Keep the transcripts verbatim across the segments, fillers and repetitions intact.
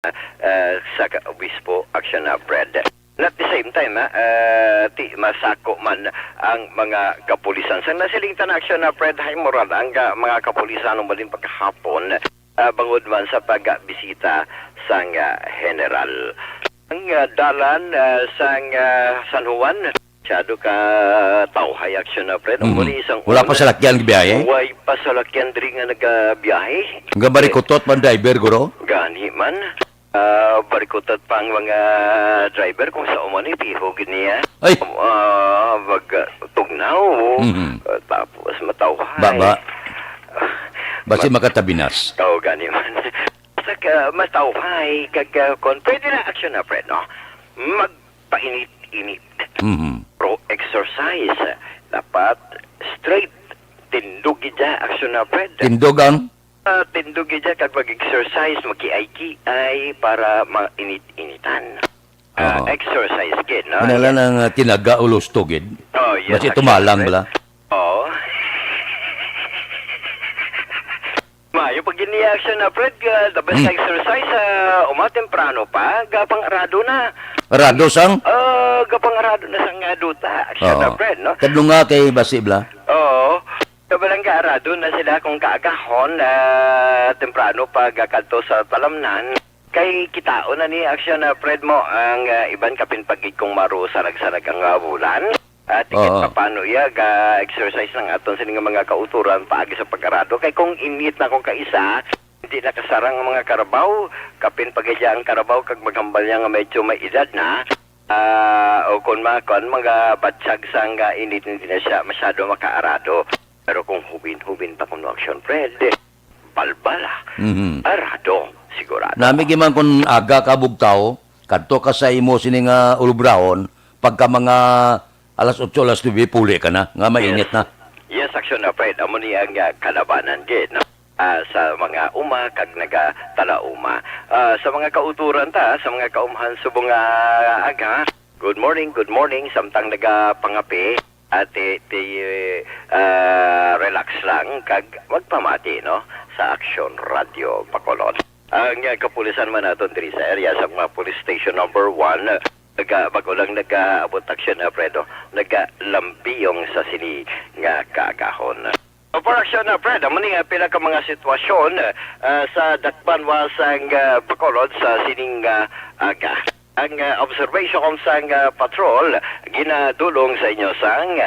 ah, sa ka-, obispo, Action na Fred. And at the same time, ah, ah, ti masako man ang mga kapulisan. Sa nasiling ta na, Action na Fred, hay moral ang, ah, mga kapulisan umalin pagkahapon, ah, bangod man sa pagbisita sang, ah, general. Ang, ah, dalan, ah, sang, ah, San Juan, masyado ka tawhay, Action na Fred. Mhm. Amo ni isang Wala pa una, salakyan biyahe? Way pa salakyan diri nga nagabiyahe. Nga barikutot man driver, guro? Gani man. Ah, barikutot pa ang mga driver kung sa umani, piho gid niya. Ay! Ah, mag, ah, tugnaw. Mhm. Ah, tapos matawhay. Ba, ba? Ah, Basi mat- makatabinas. Oo, gani man. Sa ka-, matawhay, kag, ah, kon pwede na, Action na Fred, no? Magpainit-init. Mhm. Pro exercise. Dapat straight. Tindog gid siya, Action na Fred. Tindog ang? Ah, tindog gid siya kag mag-exercise, magkiay-kiay para mainit-initan. Ah, Oo. Exercise gid, no? Ano lang ang, ah, tinaga o lusto gid? Oh, yes, Basi actually, tumalang right? bala. Oo. Maayo pag gini action na, Fred, ah, the best Hmm. exercise, ah, uma temprano pa, gapang arado na. Arado sang? Ah, gapang arado na sang, ah, duta, action na, Oo. Fred, no? Kadlunga kay basi bala. Oo. Kabalangga arado na sila kung kaagahon, ah, temprano pagkadto sa talamnan. Kay kitaon na ni action na, Fred, mo ang, ah, iban kapin pagid kung marusarag-sarag ang, ah, bulan. At ikit Oo. pa paano iya ga-exercise ng aton sini nga mga kauturan paagi sa pag-arado. Kay kung init na kung kaisa, hindi nakasarang ang mga karabaw, kapin pagidya ang karabaw kag maghambal niya nga medyo may edad na. Ah, o kung ma-, kung mga batsag sang, ah, init, hindi na siya masyado makaarado. Pero kung hubin-hubin pa kuno action, Fred, balbala, Mhm. arado, sigurado. Nami gid man kun aga ka bugtaw, kadto ka sa imo sini nga ulubrahon, pagka mga alas otso, alas nuebe, puli ka na, nga mainit Yes. na. Yes, action na, Fred. Amo ni ang, ah, kalabanan gid, no? Ah, sa mga uma kag nagatalauma. Ah, sa mga kauturan ta, sa mga kaumhan subong nga aga, good morning, good morning, samtang nagapangape, at ti, ti, ah, relax lang kag magpamati, no, sa Action Radio Bacolod. Ang, ah, kapulisan man naton diri sa area sa mga police station number one, naga, bago lang nagaabot aksyon, Alfredo, nagalambiyong sa sini nga kaagahon. Operasyon, ah, Fred, amo ni, ah, pila ka mga sitwasyon, ah, sa dakpan wa sang, ah, Bacolod sa sining, ah, aga. Ang, ah, observation sang, ah, patrol ginadulong sa inyo sang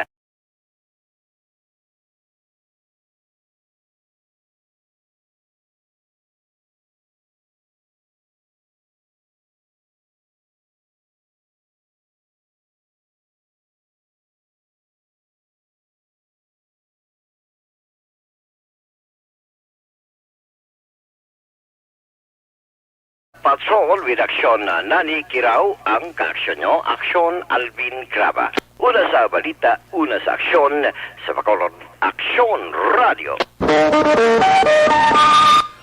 Patrol with Action, Nani Kirao ang kaaksyon nyo, Action Alvin Craba. Una sa balita, una sa aksyon, sa Bacolod, Action Radio.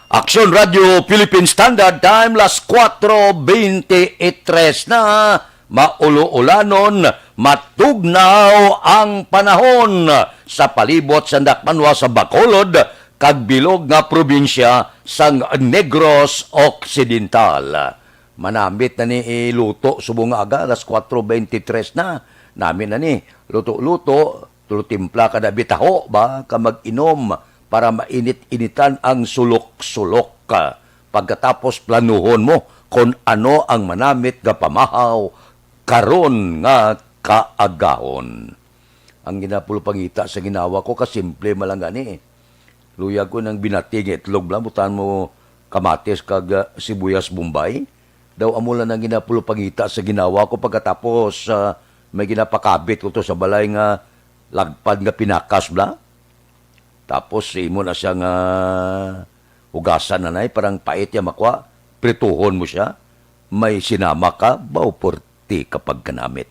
Action Radio Philippine Standard Time, las kuwatro beintitres na. Maulo-ulanon, matugnaw ang panahon sa palibot sa dakmanwa sa Bacolod kag bilog nga probinsya sang Negros Occidental. Manamit na ni iluto subong nga aga, alas kuwatro beintitres na. Nami na ni luto-luto, tulo timpla ka na bitaho ba ka mag-inom para mainit-initan ang sulok-sulok. Pagkatapos planuhon mo kon ano ang manamit nga pamahaw karon nga kaagahon. Ang ginapulupangita sa ginawa ko, kasimple man lang gani. Luyag ko nang binati nga itlog, bla, butan mo kamatis kag, ah, sibuyas Bombay. Daw amo lang ang ginapulupangita sa ginawa ko pagkatapos, ah, may ginapakabit ko to sa balay nga lagpad nga pinakas, bla. Tapos imo na siya nga hugasan, nanay, parang pait ya makwa. Prituhon mo siya. May sinama ka, baw, porti ka pagkanamit.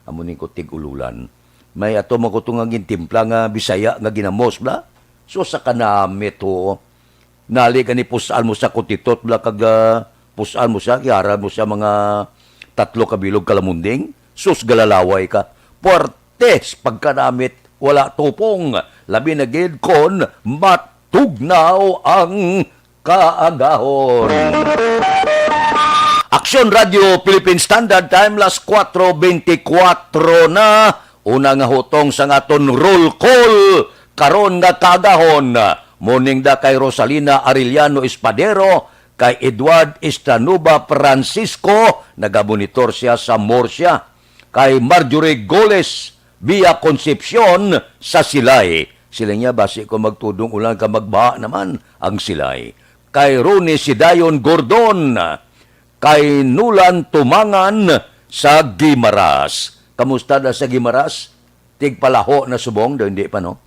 Amo ni ko tig-ululan. May ato mo ko to nga gintimpla nga Bisaya nga ginamos, bla. So, sa kanamit, ho. Nali gani pus-an mo sa kutitot, bla, kag, ah, pus-an mo siya, kiara mo siya mga tatlo ka bilog kalamunding. Sus, galalaway ka. Puertes pagkanamit, wala tupong. Labi na gid kon matugnaw ang kaagahon. Aksyon Radio Philippine Standard Time, las kuwatro bente kuwatro na. Una nga hutong sang aton roll call karon nga kaagahon. Morning da kay Rosalina Arellano Espadero, kay Edward Estranuba Francisco, nagamonitor siya sa Murcia. Kay Marjorie Goles Via Concepcion sa Silay. Sila niya, basi ko magtudong ulan ka magbaha naman ang Silay. Kay Ronnie Sidayon Gordon, kay Nulan Tumangan sa Guimaras. Kamusta na sa Guimaras? Tigpalaho na subong, daw hindi pa, no?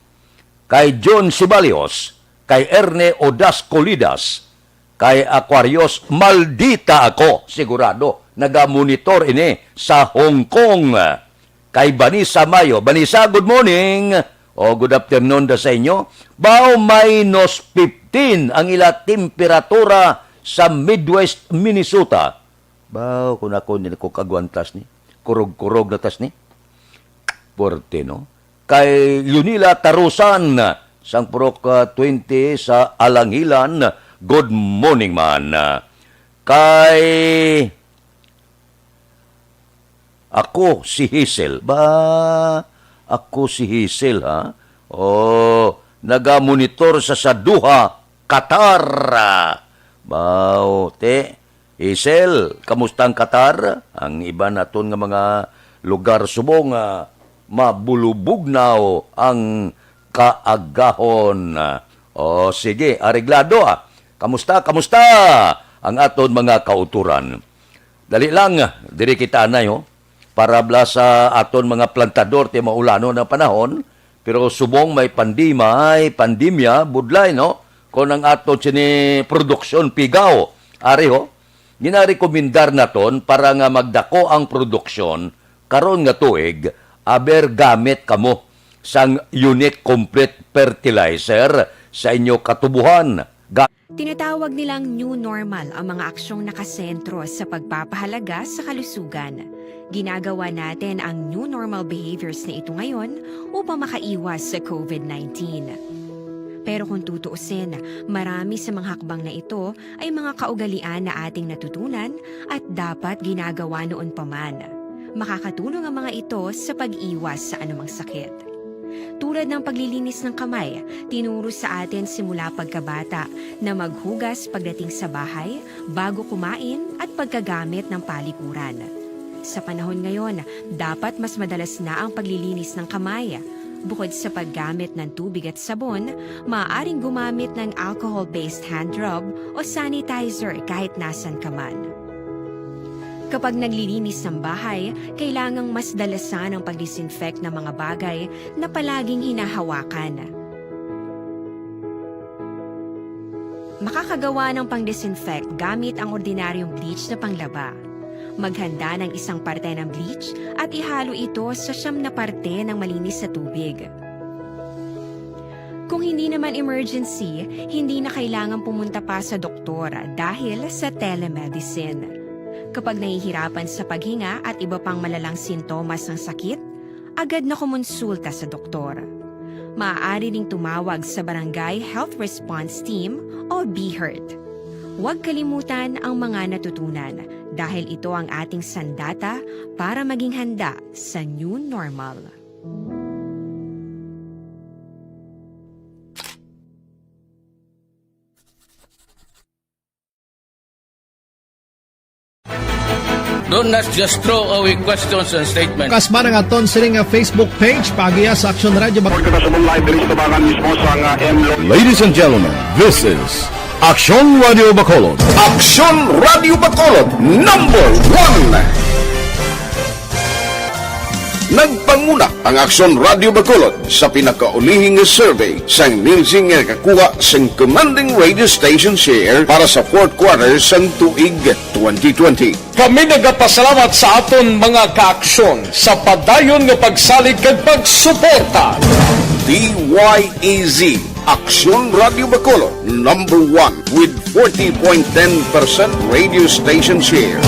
Kay John Sibalios, kay Erne Odas Colidas, kay Aquarius, maldita ako. Sigurado, nagamonitor ini sa Hong Kong. Kay Vanessa Mayo. Vanessa, good morning. O, good afternoon da sa inyo. Bao, minus fifteen ang ila temperatura sa Midwest Minnesota. Bao, kung ako, hindi ko kagwantas ni. Kurog-kurog na tas ni. Puwerte, no? Kay Leonila Tarusan, sang Purok, ah, twenty sa Alangilan. Good morning, man. Kay ako si Hazel. Ba, ako si Hazel, ha? Oh, nagamonitor sa, sa Doha, Qatar. Bao, te. Hazel, kamusta ang Qatar? Ang iban naton nga mga lugar subong nga mabulubugnaw ang kaagahon. O, sige, areglado, ah. Kamusta, kamusta ang aton mga kautoran? Dali lang, diri kita anay, ho. Para bala sa aton mga plantador, ti maulanon ang panahon, pero subong may pandima, ay pandemya, budlay, no? Kon ang aton sini produksyon pigaw, ari, ho, ginarekomendar naton para nga magdako ang produksyon karon nga tuig, aber gamit kamo sang Unique Complete Fertilizer sa inyo katubuhan. Ga- Tinatawag nilang new normal ang mga aksyong nakasentro sa pagpapahalaga sa kalusugan. Ginagawa natin ang new normal behaviors na ito ngayon upang makaiwas sa covid nineteen. Pero kung tutuusin, marami sa mga hakbang na ito ay mga kaugalian na ating natutunan at dapat ginagawa noon pa man. Makakatulong ang mga ito sa pag-iwas sa anumang sakit. Tulad ng paglilinis ng kamay, tinuro sa atin simula pagkabata na maghugas pagdating sa bahay, bago kumain at pagkagamit ng palikuran. Sa panahon ngayon, dapat mas madalas na ang paglilinis ng kamay. Bukod sa paggamit ng tubig at sabon, maaaring gumamit ng alcohol-based hand rub o sanitizer kahit nasan ka man. Kapag naglilinis ng bahay, kailangang mas dalasan ang pag-disinfect ng mga bagay na palaging hinahawakan. Makakagawa ng pang-disinfect gamit ang ordinaryong bleach na panglaba. Maghanda ng isang parte ng bleach at ihalo ito sa siyam na parte ng malinis na tubig. Kung hindi naman emergency, hindi na kailangan pumunta pa sa doktor dahil sa telemedicine. Kapag nahihirapan sa paghinga at iba pang malalang sintomas ng sakit, agad na kumonsulta sa doktor. Maaari ding tumawag sa Barangay Health Response Team o BHERT. Huwag kalimutan ang mga natutunan dahil ito ang ating sandata para maging handa sa new normal. Don't not just throw away questions and statements. Kasman ang aton sini nga Facebook page, paagiha sa Aksyon Radio Bac- Report kita sa live diri sa Tabangan mismo sa nga M Lo- Ladies and gentlemen, this is Aksyon Radio Bacolod. Aksyon Radio Bacolod, number one. Nagpanguna ang Aksyon Radio Bacolod sa pinakaulihi nga survey sang Nielsen nga nakakuha sang commanding radio station share para sa fourth quarter sang tuig twenty twenty. Kami nagapasalamat sa aton mga kaaksyon sa padayon nga pagsalig kag pagsuporta. D Y E Z Aksyon Radio Bacolod, number one with forty point ten percent radio station share.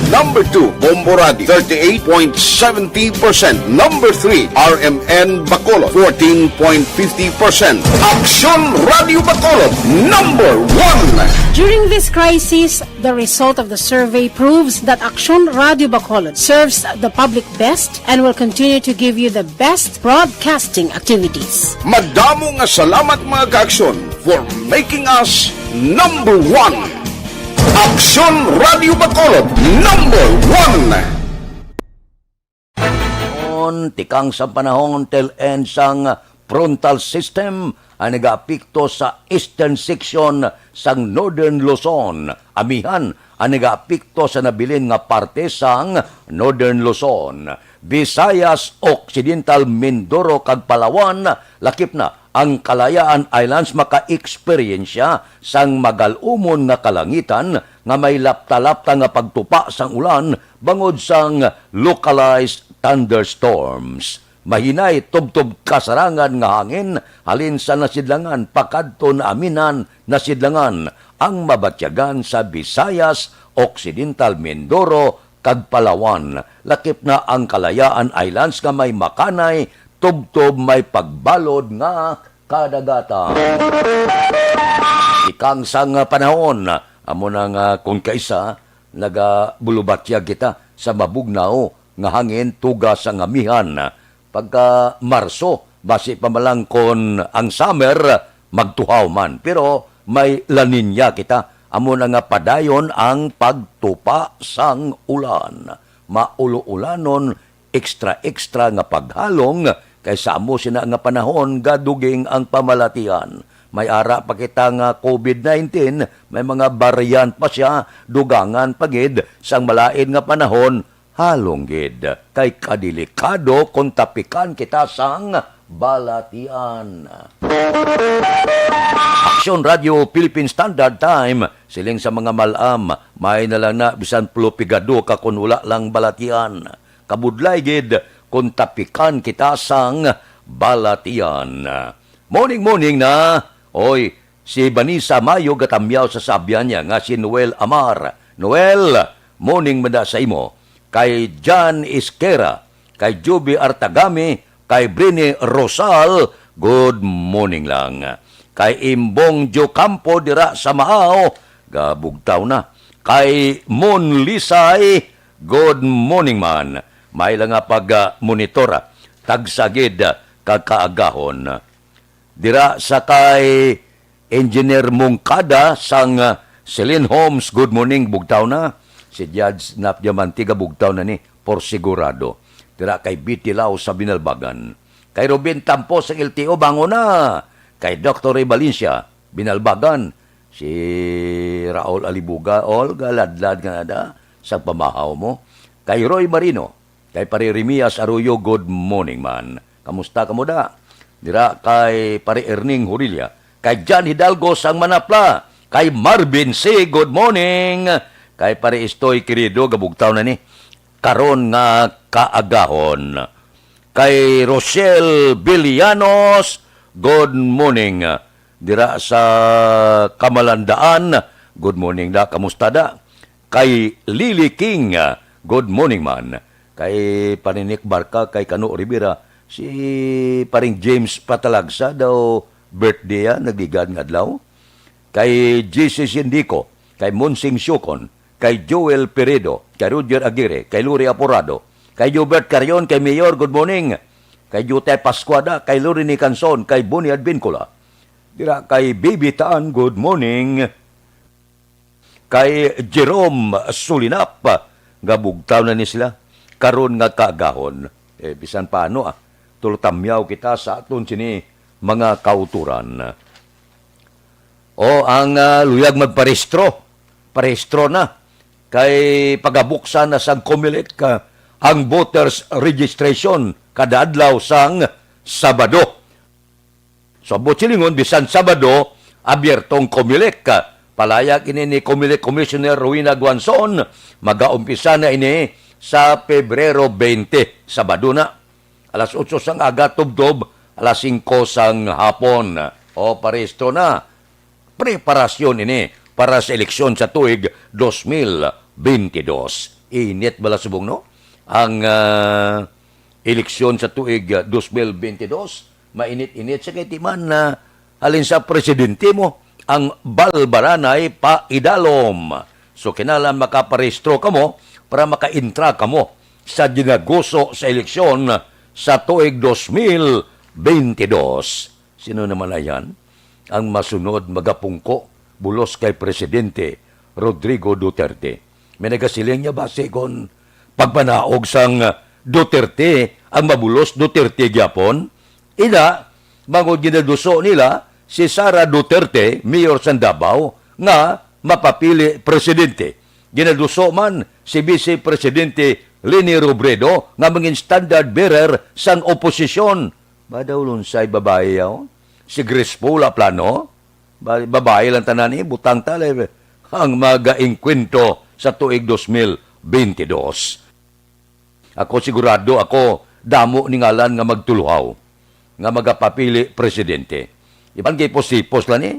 Number two, Bombo Radio, thirty-eight point seventy percent. Number three, R M N Bacolod, fourteen point fifty percent. Aksyon Radio Bacolod, number one. During this crisis, the result of the survey proves that Aksyon Radio Bacolod serves the public best and will continue to give you the best broadcasting activities. Madamo nga salamat, mga ka-Aksyon, for making us number one. Aksyon Radio Bacolod, number one. On, tikang sa panahon, tail end sang frontal system ang nagaapekto sa eastern section sang Northern Luzon, amihan ang nagaapekto sa nabilin nga parte sang Northern Luzon, Visayas Occidental, Mindoro, kag Palawan, lakip na ang Kalayaan Islands maka-eksperyensya sang magal-umon nga kalangitan nga may lapta-lapta nga pagtupa sang ulan bangod sang localized thunderstorms. Mahinay tubtob kasarangan nga hangin halin sa nasidlangan pakadto naaminan nasidlangan ang mabatyagan sa Visayas Occidental, Mindoro, kag Palawan, lakip na ang Kalayaan Islands nga may makanay tubtob may pagbalod nga kadagatan. Ikang sang panahon, amo na nga kung kaisa, nagabulubatyag kita sa mabugnaw nga hangin, tuga sang amihan. Pagka Marso, basi pa man lang kon ang summer magtuhaw man. Pero may La Niña kita, amo na nga padayon ang pagtupa sang ulan. Maulo-ulanon, ekstra-ekstra nga paghalong, kay sa amo sina nga panahon gaduging ang pamalatian. May ara pa kita nga covid nineteen, may mga variant pa sia, dugangan pa gid sang malain nga panahon, halong gid, kay kadelikado kung tapikan kita sang balatian. Aksyon Radio Philippine Standard Time, siling sa mga mal-am, may na lang na bisan pulupigado ka kun wala lang balatian. Kabudlay gid kung tapikan kita sang balatian. Morning, morning na. Oy, si Vanessa Mayo gatamyaw sa sabyan niya nga si Noel Amar. Noel, morning man da sa imo. Kay Jan Isquera, kay Juby Artagami, kay Brini Rosal, good morning lang. Kay Imbong Diocampo dira sa Maaw, gabugtaw na. Kay Mon Lisay, good morning man. May lang nga pag-monitor, tagsa gid ka kaagahon. Dira sa kay Engineer Mungkada sang, ah, Celine Homes, good morning, bugtaw na. Si Judge Nap Diamante, gabugtaw na ni, por sigurado. Dira kay Betty Lau sa Binalbagan. Kay Ruben Tampo sang L T O, bangon na. Kay Doctor Ray Valencia, Binalbagan. Si Raul Alibuga, all galadlad nga na da sa pamahaw mo. Kay Roy Marino, kay Pare Remias Arroyo, good morning man. Kamusta kamo da? Dira kay Pare Erning Hurilla, kay John Hidalgo sang Manapla, kay Marvin C, good morning. Kay Pare Estoy Querido, gabugtaw na ni karon nga kaagahon. Kay Rochelle Villanos, good morning. Dira sa Kamalandaan, good morning da. Kamusta da? Kay Lily King, good morning man. Kay Paninik Barca, kay Kano Rivera, si Paring James Patalagsa daw birthday, ah, nagligad nga adlaw. Kay J C Sindico, kay Monsing Siocon, kay Joel Peredo, kay Roger Aguirre, kay Lori Aporado, kay Jobert Carion, kay Mayor, good morning. Kay Jutay Pascuada, kay Lorini Canson, kay Bonnie Advincula. Dira kay Baby Tan, good morning. Kay Jerome Sulinap, nga bugtaw na ni sila karon nga kaagahon. Eh, bisan paano, ah, tulotamyaw kita sa aton sini mga kauturan. O, ang, ah, luyag magparehistro, parehistro na. Kay pagabuksan na sang Comelec, ah, ang voters registration kada adlaw sang Sabado. So, buot silingon, bisan Sabado, abierto ang Comelec. Palayag ini ni Comelec Commissioner Rowena Guanzon, magaumpisa na ini sa Pebrero twenty, Sabado na. Alas otso sang aga tubtob alas singko sang hapon. O, parehistro na. Preparasyon ini para sa eleksyon sa tuig dos mil bentidós. Init bala subong, no? Ang, ah, eleksyon sa tuig, ah, dos mil bentidós, mainit-init sa kay di man, ah, halin sa presidente mo, ang balbaranay pa idalom. So, kinahanglan makaparehistro kamo para makaintra kamo sa ginaguso sa eleksyon sa tuig dos mil bentidós. Sino naman ayan ang masunod magapungko bulos kay Presidente Rodrigo Duterte? May nagasiling niya basi kon pagpanaog sang Duterte ang mabulos Duterte gyapon? Ina, bangod ginaduso nila si Sara Duterte, mayor sang Davao, nga mapapili presidente. Ginaduso man si Vice Presidente Leni Robredo nga mangin standard bearer sang oposisyon. Ba daw lunsay babayi yaw? Si Grace po wala plano? Ba-, babayi lang tanan, eh, butang ta, eh, ang magaengkwentro sa tuig dos mil bentidós. Ako sigurado ako, damo ni ngalan nga magtuluhaw, nga magapapili presidente. Iban gipos-hipos lang, eh.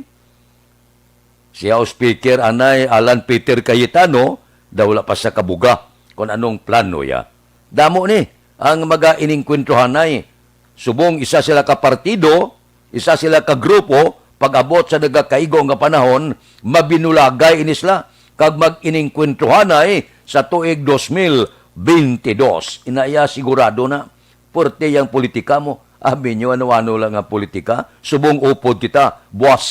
Siya o speaker, anay, Alan Peter Cayetano, daw wala pa sa kabuga kung anong plano ya. Damo ni ang magainingkwentruhanay. Subong isa sila ka partido, isa sila ka grupo, pag-abot sa nagakaigo nga panahon, mabinulagay ini sila kag mag-iningkwentruhanay sa tuig dos mil bentidós. Inaya sigurado na, puwerte yang politika mo. Abi nyo, ano-ano lang ang politika. Subong upod kita, buwas,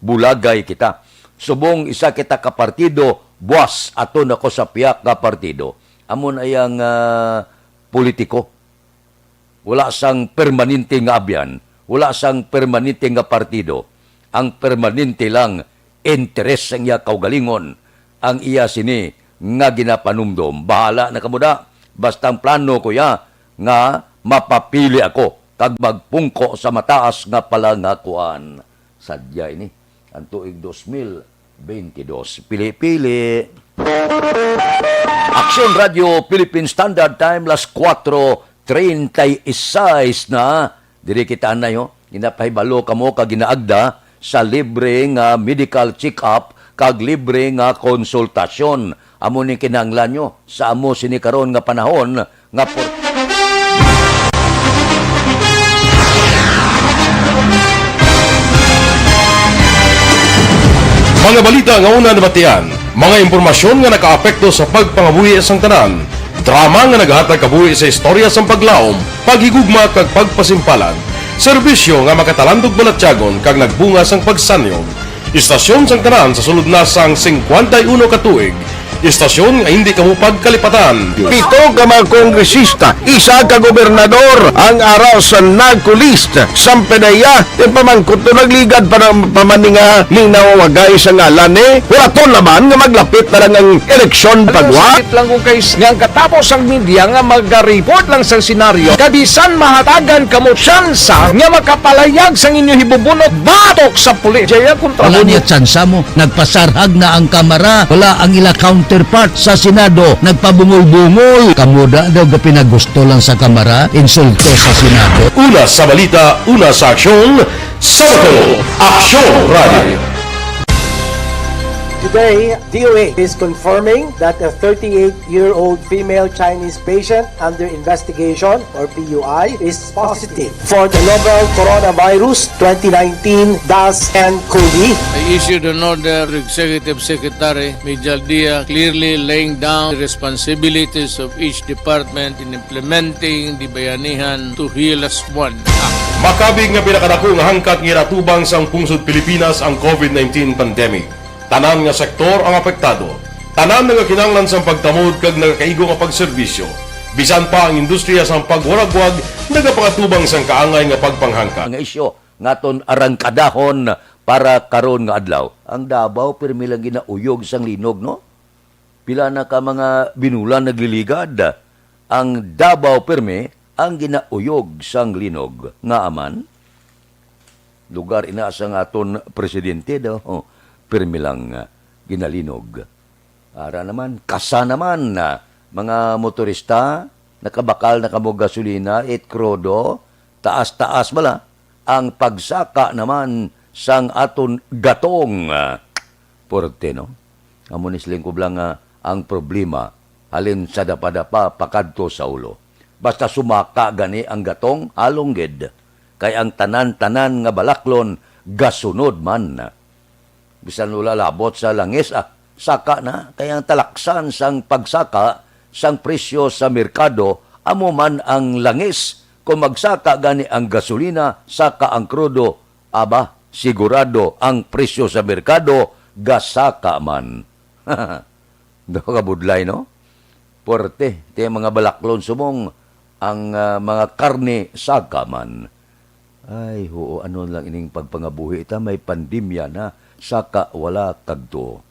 bulagay kita. Subong isa kita ka partido, buwas, aton ako sa piyak nga partido. Amo na yang, ah, politiko. Wala sang permanente nga abyan, wala sang permanente nga partido. Ang permanente lang, interes sang iya kaugalingon, ang iya sini nga ginapanumdom. Bahala na kamo da. Basta ang plano ko ya nga mapapili ako kag magpungko sa mataas nga palangakuan. Sadya ini, ang tuig dos mil bentidós. Pili-pili. Aksyon Radio Philippine Standard Time, las kuwatro treinta y seis na. Diri kita anay, ho. Ginapahibalo kamo kag ginaagda sa libre nga medical check-up kag libre nga konsultasyon. Amo ni kinahanglan nyo sa amo sini karon nga panahon nga por- Mga balita nga una nabatian, mga impormasyon nga nakaapekto sa pagpangabuhi sang tanan, drama nga nagahatag kabuhi sa istorya sang paglaom, paghigugma kag pagpasimpalan, serbisyo nga makatalandog balatyagon kag nagbunga sang pagsanyog. Istasyon sang tanan sa sulod na sang singkwenta y uno ka tuig. Istasyon nga hindi kamo pagkalipatan. Pito ka mga kongresista, isa ka gobernador ang ara sa NARCO list. Sampanaya, ipamangkot to, nagligad pa ng pamaninga ning nawawagay sa ngalan ni Huraton Laban nga maglapit na lang ang eleksyon pagwa. Sakit lang ko kay s-, nga ang katapos ang media nga magareport lang sang senaryo, kabisan mahatagan kamo tsansa nga makapalayag sang inyo hibubunot batok sa pulis. Jaya kontra Wala mo. Niya tsansa mo. Nagpasarhag na ang Kamara. Wala ang ila counterpart sa Senado. Nagpabungol-bungol. Kamo da daw gapinagusto lang sa Kamara. Insulto sa Senado. Una sa balita, una sa aksyon, sa Bato, Aksyon Radio. Today, D O A is confirming that a thirty-eight-year-old female Chinese patient under investigation, or P U I, is positive for the novel coronavirus twenty nineteen dash N cov. I issued an order to Executive Secretary Mijal Dia, clearly laying down the responsibilities of each department in implementing the Bayanihan to Heal As One Act. Makabig nga pinakadako nga hangkat nga ginatubang sang pungsod Pilipinas ang covid nineteen pandemic. Tanan nga sektor ang apektado. Tanan nagakinahanglan sang pagtamod kag nagakaigo nga pagserbisyo. Bisan pa ang industriya sang pagwaragwag nagapangatubang sang kaangay nga pagpanghangkat. Nga isyu nga aton arangkadahon para karon nga adlaw. Ang Davao pirmi lang ginauyog sang linog, no? Pila na ka mga binulan nagliligad. Ang Davao pirmi ang ginauyog sang linog. Ngaa man? Lugar ina sang aton presidente daw, oh, pirmi lang, ah, ginalinog. Ara naman, kasa naman, ah, mga motorista, nakabakal na kamo gasolina, it krudo, taas-taas bala. ang pagsaka naman sang aton gatong. Porte, no? Amo ni siling ko lang nga ang problema, halin sa dapadapa pakadto sa ulo. Basta sumaka gani ang gatong, halong gid. Kay ang tanan-tanan nga balaklon gasunod man. Bisan wala labot sa langis, ah, saka na. Kay ang talaksan sang pagsaka sang presyo sa merkado amo man ang langis. Kung magsaka gani ang gasolina, saka ang krudo, aba, sigurado ang presyo sa merkado gasaka man. Daw kabudlay, no? Puwerte, ti mga balaklon subong ang, ah, mga karne saka man. Ay, huo, ano lang ining pagpangabuhi ta, may pandemya na, saka wala kagtuo.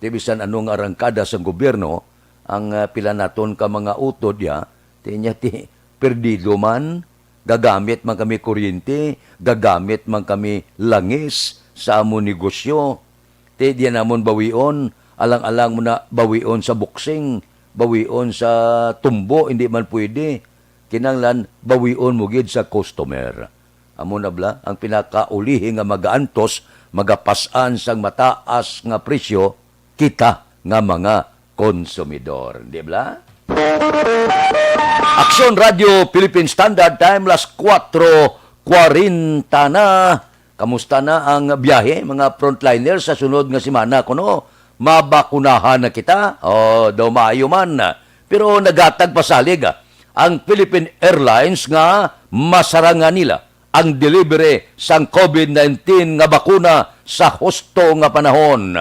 Ti bisan ano nga arangkada sang gobyerno, ang, ah, pila naton ka mga utod, ya, ti niya, ti perdido man, gagamit man kami kuryente, gagamit man kami langis sa amon negosyo. Ti diya namon bawion, alang-alang mo na bawion sa boxing, bawion sa tumbo, hindi man pwede. Kinahanglan bawion mo gid sa customer. Amo na bala ang pinakaulihi nga magaantos, magapas-an sang mataas nga presyo, kita nga mga konsumidor, di bala? Aksyon Radio Philippine Standard Time, las kuwatro kwarenta na. Kamusta na ang biyahe, mga frontliner, sa sunod nga semana? Kuno, mabakunahan na kita? O, daw maayo man. Pero naghatag pasalig, ah, ang Philippine Airlines nga masarangan nila ang delivery sang covid nineteen nga bakuna sa husto nga panahon.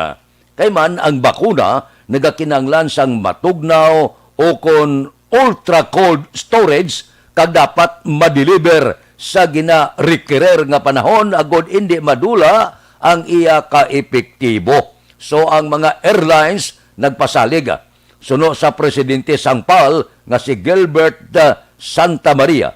Kay man ang bakuna nagakinahanglan sang matugnaw o kon ultra cold storage kag dapat ma-deliver sa gina-require nga panahon agod indi madula ang iya ka epektibo. So, ang mga airlines nagpasalig, ah, suno sa presidente sang pal nga si Gilbert, ah, Santa Maria,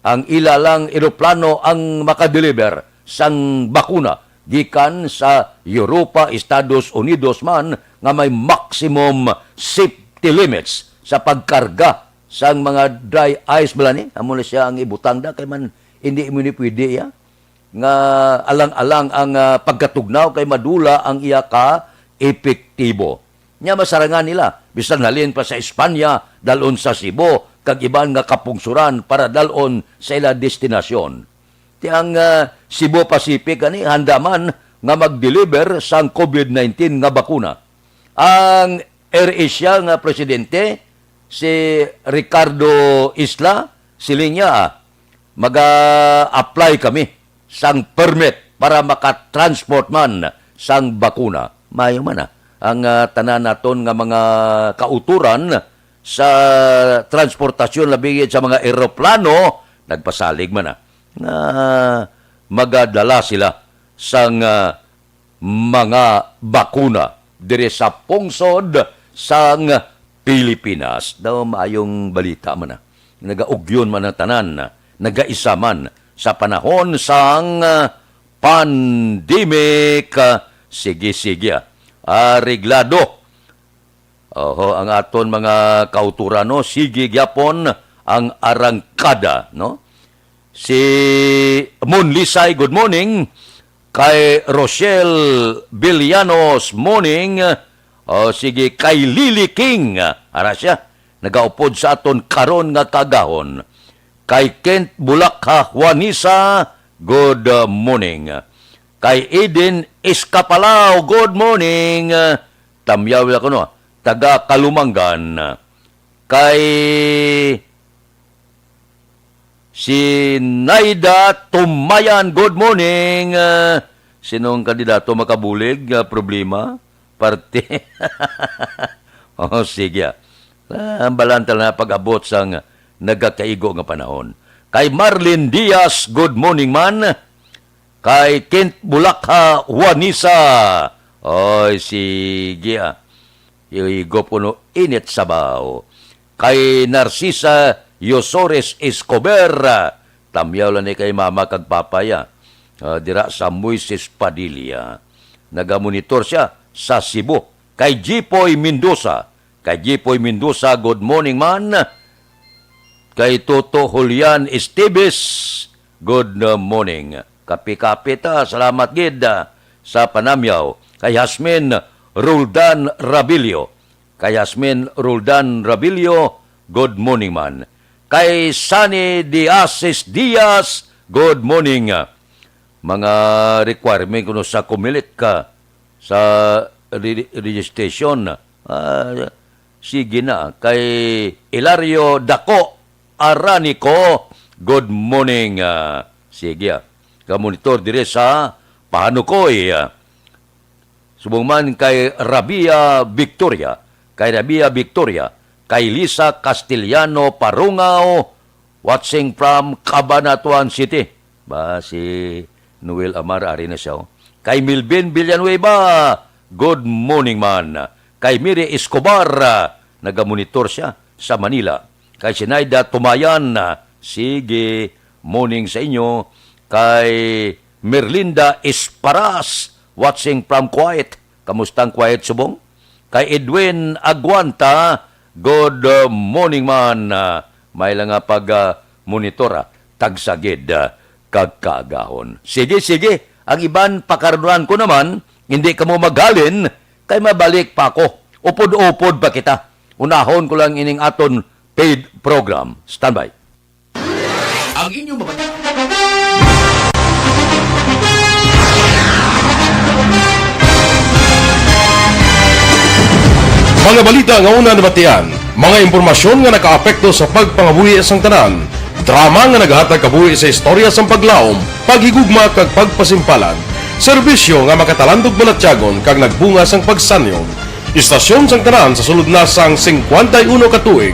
ang ila lang eroplano ang makadeliver sang bakuna gikan sa Europa, Estados Unidos man nga may maximum safety limits sa pagkarga sang mga dry ice bala ni. Amo na siya ang ibutang da kay man hindi mo ni pwede ya nga alang-alang ang, ah, pagkatugnaw kay madula ang iya ka epektibo. Nya masarangan nila, bisan halin pa sa Espanya, dalon sa Cebu, kag iban nga kapungsoran para dalon sa ila destinasyon. Ti ang, ah, Cebu Pacific ani handa man nga mag-deliver sang covid nineteen nga bakuna. Ang AirAsia nga presidente, si Ricardo Isla, siling niya, ah, "Mag-a-apply kami sang permit para makatransport man sang bakuna." Maayo man, ah, ang, ah, tanan naton nga mga kautoran sa transportasyon, labi gid sa mga eroplano, nagpasalig man, ah, nga magadala sila sang, ah, mga bakuna diri sa pungsod sang Pilipinas. Daw maayong balita man na. Nagaugyon man ang tanan, nagaisa man sa panahon sang, ah, pandemic. Ah, sige, sige, ah. Areglado. Oho, ang aton mga kautoran, no? Sige gyapon ang arangkada, no? Si Mon Lisay, good morning. Kay Rochelle Villanos, morning. O, sige, kay Lily King, ara siya, nagaupod sa aton karon nga kaagahon. Kay Kent Bulakha Juanisa, good, uh, morning. Kay Eden Escapalao, good morning. Tamyaw la kuno, taga Kalumangan. Kay si Naida Tumayan, good morning. Ah, sinong kandidato makabulig nga problema? Parte. Oh, sige, ah. Ah, ang balanta na pag-abot sang nagakaigo nga panahon. Kay Marlene Diaz, good morning man. Kay Kent Bulakha Juanisa. Oy, sige, ah. Ihigop kuno init sabaw. Kay Narcisa Yosores Escobar, tamyaw lang ni kay mama kag papa ya. Ah, dira sa Moises Padilla. Nagamonitor siya sa Cebu. Kay Jipoy Mendoza. Kay Jipoy Mendoza, good morning man. Kay Toto Julian Esteves, good, uh, morning. Kape-kape ta, salamat gid, uh, sa panamyaw. Kay Hasmin Roldan Rabilio. Kay Hasmin Roldan Rabilio, good morning man. Kay Sunny Diasis Diaz, good morning. Mga requirement kuno sa Comelec, ah, sa re-, registration. Ah, sige na. Kay Hilario Daco Aranico, good morning. Ah, sige, ah. Ka-monitor dire sa Pahanukoy, ah. Subong man kay Rabia Victoria, kay Rabia Victoria, kay Lisa Castellano Parungaw, watching from Cabanatuan City. Ba, si Noel Amar, ari na siya, oh. Kay Milvin Villanueva, good morning man. Kay Miri Escobar, ah, nagamonitor siya sa Manila. Kay Sinaida Tumayan, ah, sige, morning sa inyo. Kay Merlinda Esparas, watching from Kuwait. Kamusta ang Kuwait, subong? Kay Edwin Aguanta, good, uh, morning man. Uh, may lang nga pag, uh, monitor, ah. Tagsagid, uh, kag kaagahon. Sige, sige. Ang iban, pakarunuan ko naman, hindi kamo maghalin, kay mabalik pa ako. Upod-upod pa kita. Unahon ko lang ining aton paid program. Standby. Ang inyong mga Mga balita nga una nabatian, mga impormasyon nga nakaapekto sa pagpangabuhi sang tanan, drama nga naghatag kabuhi sa istorya sang paglaom, paghigugma kag pagpasimpalan, serbisyo nga makatalandog balatyagon kag nagbunga sang pagsanyog. Istasyon sang tanan sa sulod na sang singkwenta y uno ka tuig.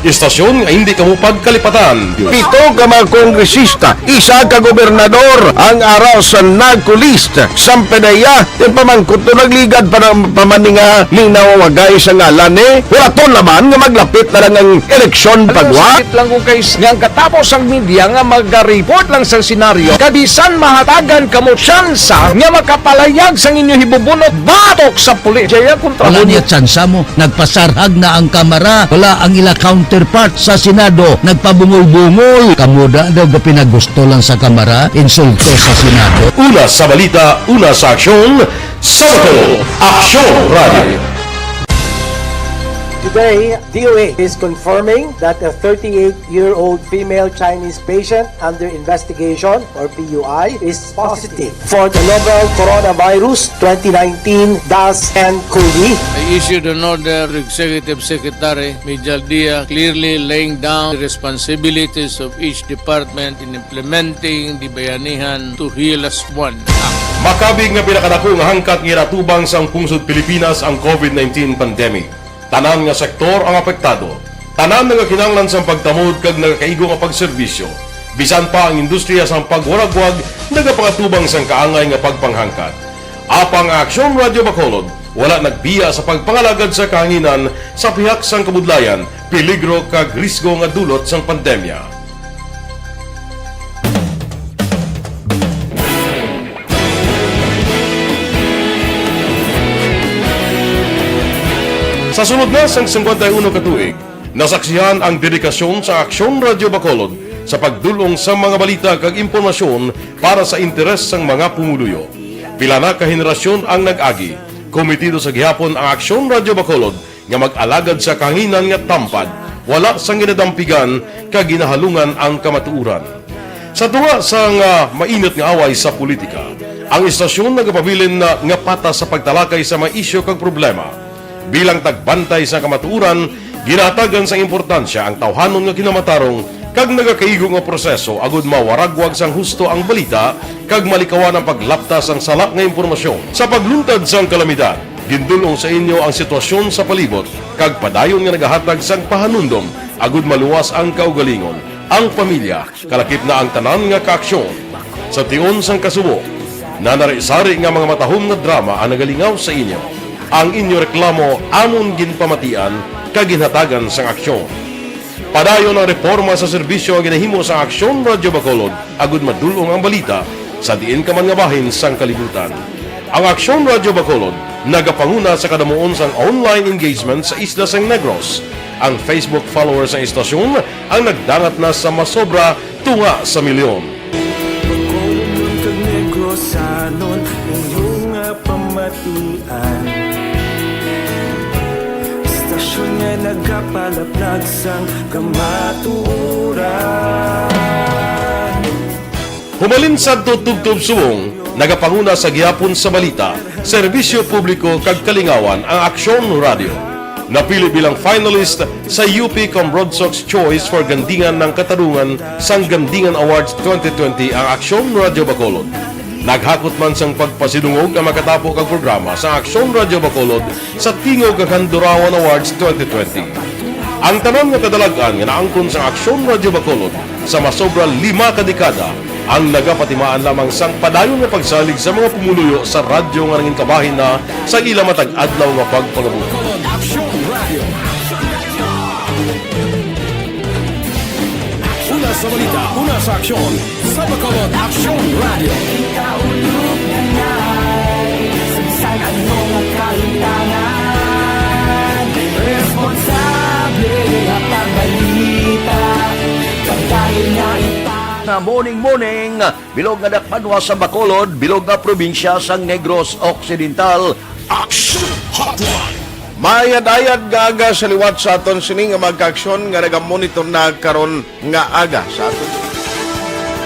Istasyon nga hindi kamo pagkalipatan. Pito ka mga kongresista, isa ka gobernador ang ara sa NAGCO list. Sampe na iya, ti pamangkot to nagligad pa ng pamaninga, minaw wagay sa ngalan ni. Wala to naman nga maglapit na lang ang eleksyon pagwa. Sakit lang ko kay s-, nga ang katapos ang media nga magareport lang sa senaryo. Kabisan mahatagan kamo tsansa nga makapalayag sang inyo hibubunot batok sa pulis. Jaya kontra Wala mo niya tsansa mo. Nagpasarhag na ang Kamara. Wala ang ila counterpart sa Senado. Nagpabungol-bungol. Kamo da daw gapinagusto lang sa Kamara. Insulto sa Senado. Una sa balita, una sa aksyon, sa Bacolod, Aksyon Radio. Today, D O A is confirming that a thirty-eight-year-old female Chinese patient under investigation, or P U I, is positive for the novel coronavirus twenty nineteen dash N COVID. I issued an order to Executive Secretary Mijal Dia, clearly laying down the responsibilities of each department in implementing the Bayanihan to Heal As One Act. Makabig nga pinakadako nga hangkat nga ginatubang sang pungsod Pilipinas ang COVID nineteen pandemic. Tanan nga sektor ang apektado. Tanan nga kinahanglan sang pagtamod kag nagakaigo nga pagserbisyo. Bisan pa ang industriya sang pagwaragwag nagapangatubang sang kaangay nga pagpanghangkat. Apang ang Aksyon Radio Bacolod wala nagbiya sa pagpangalagad sa kahanginan sa pihak sang kabudlayan, peligro kag risgo nga dulot sang pandemya. Sa sulod na sang singkwenta y uno ka tuig, nasaksihan ang dedikasyon sa Aksyon Radio Bacolod sa pagdul-ong sa mga balita kag impormasyon para sa interes sang mga pumuluyo. Pila na ka henerasyon ang nag-agi. Komitido sa gihapon ang Aksyon Radio Bacolod nga mag-alagad sa kahanginan nga tampad, wala sang ginadampigan kag ginahalungan ang kamatuoran. Sa tunga sang, ah, mainit nga away sa politika, ang istasyon nagapabilin na nga patas sa pagtalakay sa mga isyu kag problema. Bilang tagbantay sa kamatuoran, ginahatagan sang importansya ang tawhanon nga kinamatarong kag nagakaigo nga proseso agud mawaragwag sang husto ang balita kag malikawan ang paglapta sang sala nga impormasyon. Sa pagluntad sang kalamidad, gindul-ong sa inyo ang sitwasyon sa palibot kag padayon nga nagahatag sang pahanumdom agud maluwas ang kaugalingon, ang pamilya, kalakip na ang tanan nga kaaksyon. Sa tion sang kasubo, nanari-sari nga mga matahom nga drama ang nagalingaw sa inyo. Ang inyo reklamo amon ginpamatian kag ginhatagan sang aksyon. Padayon ang reporma sa serbisyo nga ginahimo sa Aksyon Radyo Bacolod agud madul-ong ang balita sa diin ka man nga bahin sang kalibutan. Ang Aksyon Radyo Bacolod nagapanguna sa kadamuon sang online engagement sa isla sang Negros. Ang Facebook followers sang istasyon ang nagdangat na sa masobra tunga sa milyon. Sanon inyo nga pamatian. Istasyon nga nagapalaplag sang kamatuoran. Humalin sadto tubtob subong, nagapanguna sa gihapon sa balita, serbisyo publiko kag kalingawan ang Aksyon Radio. Napili bilang finalist sa U P Cambroadsox Choice for Gandingan ng Katarungan sang Gandingan Awards twenty twenty ang Aksyon Radio Bacolod. Naghakot man sang pagpasidungog ang makatapo kag programa sa Aksyon Radio Bacolod sa Tingog kag Handurawan Awards twenty twenty. Ang tanan nga kadalag-an nga naangkon sa Aksyon Radio Bacolod sa masobra lima ka dekada ang nagapatimaan lamang sang padayon nga pagsalig sa mga pumuluyo sa radyo nga nangin kabahin na sa ila matag adlaw nga pagpangabuhi. Bacolod Aksyon Radio. Una sa balita, una sa aksyon, sa Bacolod Aksyon Radio. Ikaulog na ngay, sagsag ano nga kahitangan, responsable nga pagbalita, pagdahil nga ipa- Nga morning, morning. Bilog nga dakbanwa sa Bacolod, bilog nga probinsya sang Negros Occidental. Action Hotline. Mayad-ayad nga aga sa liwat sa aton sini nga mga kaaksyon nga nagamonitor na karon nga aga sa aton.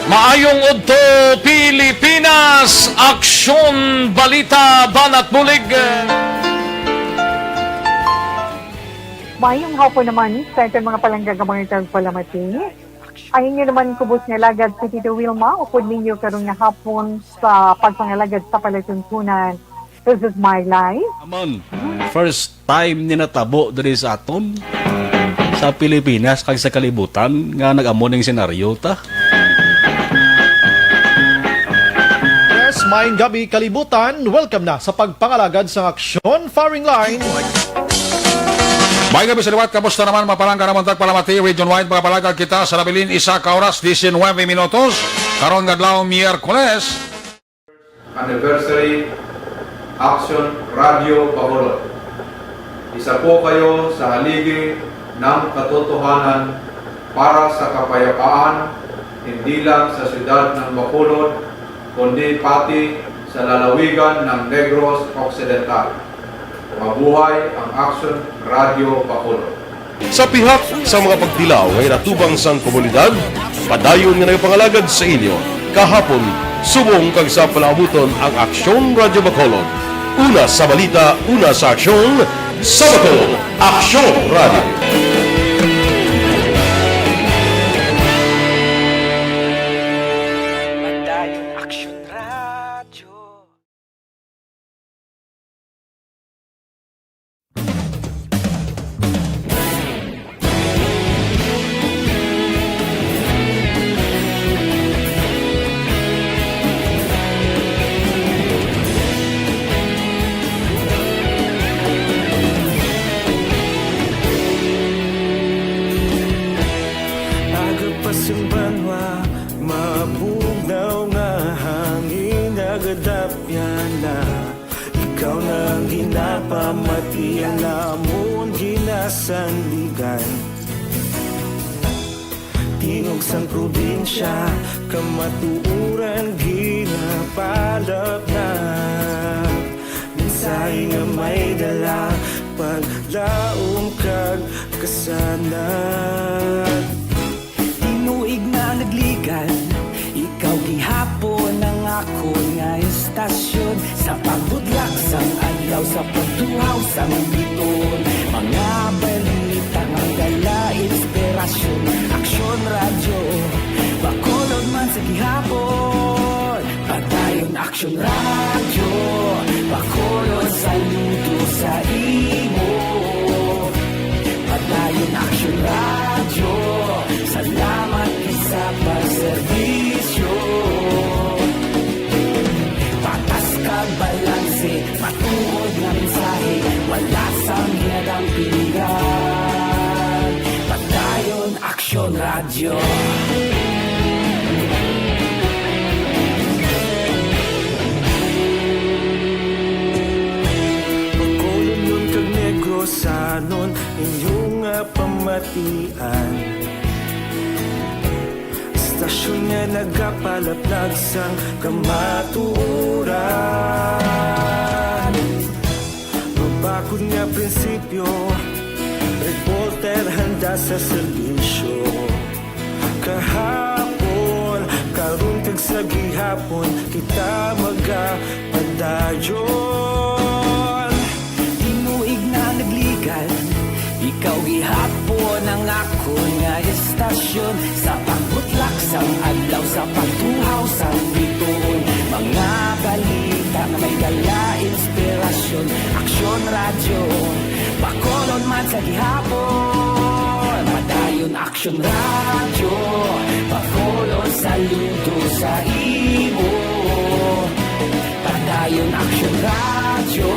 Maayong udto, Pilipinas! Aksyon, balita, banat bulig! Maayong hapon naman sa aton mga palangga nga mga tagpalamati. Ang inyo naman kubos nga alagad si Tito Wilma, upod ninyo karon nga hapon sa pagpangalagad sa palatuntunan. This is my life. Amon, first time ni natabo diri sa aton, sa Pilipinas, kag sa kalibutan, nga nag-amo ning senaryo ta. Yes, maayong gabi, kalibutan. Welcome na sa pagpangalagad sa Aksyon Firing Line. May gabi sa liwat, kamusta naman, mga palangga namon tagpalamati, region-wide, mga palangga kita sa nabilin, isa ka oras, diecinuebe minutos, karon nga adlaw, Miyerkules. Anniversary Action Radio Bacolod. Isa po kayo sa haligi ng katotohanan para sa kapayapaan, hindi lang sa siyudad ng Bacolod, kundi pati sa lalawigan ng Negros Occidental. Mabuhay ang Action Radio Bacolod. Sa pihak sa mga pagtilaw nga inatubang sang komunidad, padayon nga nagapangalagad sa inyo kahapon, subong kag sa palaabuton ang Aksyon Radio Bacolod. Una sa balita, una sa aksyon, sa Bacolod, Aksyon Radio. Padayon Aksyon Radio. Aga pa sing banwa, mabugnaw nga hangin, nagadapyan na. Ikaw na ang ginapamati, ang amon ginasandigan. Tingog sang probinsya, kamatuoran ginapalapnap. Mensahe nga may dala, paglaom kag kasanag. Tinuig na nagligan, ikaw gihapon ang akon nga estasyon. Sa pagbudlak sang adlaw, sa pagtuhaw sang biton, mga balita nga dala inspirasyon. Aksyon Radyo, Bacolod man sa gihapon. Padayon Aksyon Radyo, Bacolod, saludo sa imo. Padayon Aksyon Radyo, salamat sa pagserbisyo. Patas kag balanse, matuod nga mensahe, wala sang hinadang pilihan. Padayon Aksyon Radyo. Bacolodnon kag Negrosanon, inyo nga pamatian. Sa Istasyon nga nagapalaplag sang kamatuoran. Mabakod nga prinsipyo, reporter handa sa serbisyo. Kahapon, karon kag sa gihapon, kita magapadayon. Tinuig na nagligan, ikaw gihapon ang akon nga istasyon. Sa pagbutlak sang adlaw, sa pagtuhaw sang bituon, mga balita nga may dala inspirasyon. Aksyon Radyo, Bacolod man sa gihapon. Padayon Aksyon Radyo, Bacolod, saludo sa imo. Padayon Aksyon Radyo,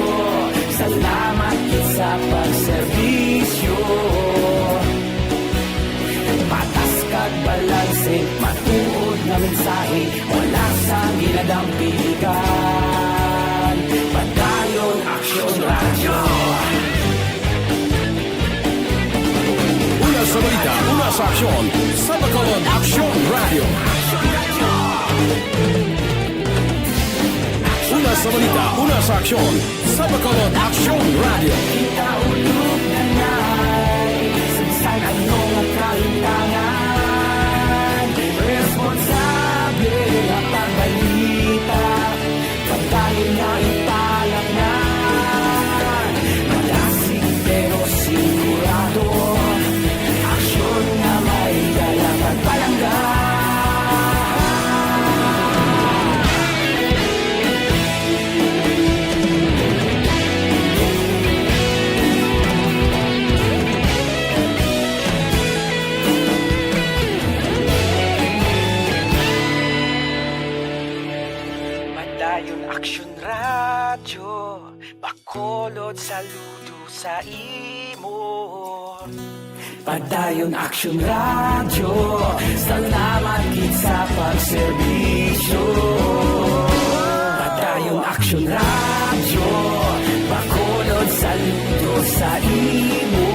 salamat gid sa pagserbisyo. Patas kag balanse, matuod nga mensahe, wala sang ginadampigan. Padayon Aksyon Radyo. Una sa balita, una sa aksyon, sa Bacolod Aksyon Radyo. Una sa balita, una sa aksyon, sa Bacolod Aksyon Radyo. Kita ulog na ngay, sa bisan ano nga kahintangan, responsable nga pagbalita. Padayon nga ipalapnan, malasig pero sigurado. Aksyon nga may dala kag palangga. Padayon Aksyon Radyo, Bacolod, saludo sa imo. Padayon Aksyon Radyo, salamat gid sa pagserbisyo. Padayon Aksyon Radyo, Bacolod, saludo sa imo.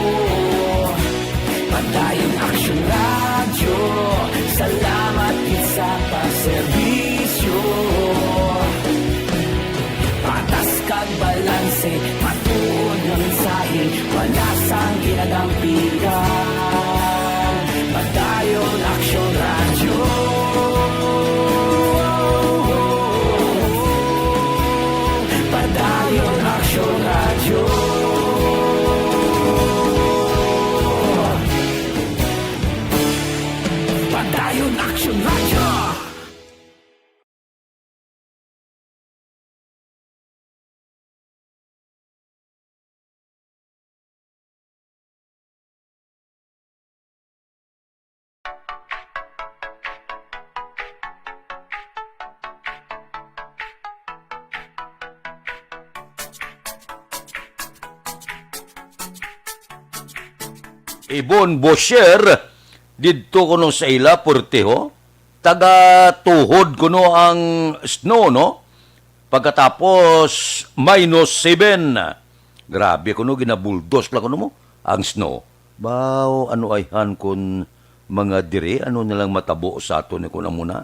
Padayon Aksyon Radyo, salamat gid sa pagserbisyo. Patas kag balanse, matuod nga mensahe, wala sang ginadampigan. Padayon Aksyon Radyo. Padayon Aksyon Radyo. Padayon Aksyon Radyo. Ibon Bosher, didto kuno sa ila, Porteho. Taga tuhod kuno ang snow, no? Pagkatapos, minus seven. Grabe kuno, ginabuldos pala kuno mo ang snow. Baw, ano ayhan kun mga diri, ano na lang matabo sa aton ni kun amo na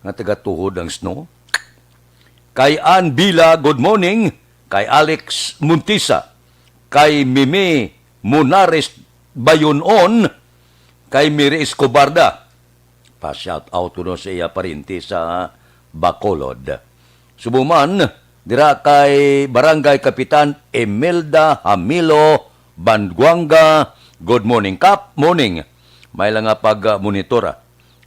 nga taga tuhod ang snow? Kay Ann Bila, good morning. Kay Alex Montisa, kay Mimi Monares Bayonon, kay Miri Escobarda. Pa-shout out kuno sa iya parinti sa Bacolod. Subo man, dira kay Barangay Kapitan Imelda Hamilo Banduanga. Good morning, Kap. Morning. May lang nga pag-monitor, ah.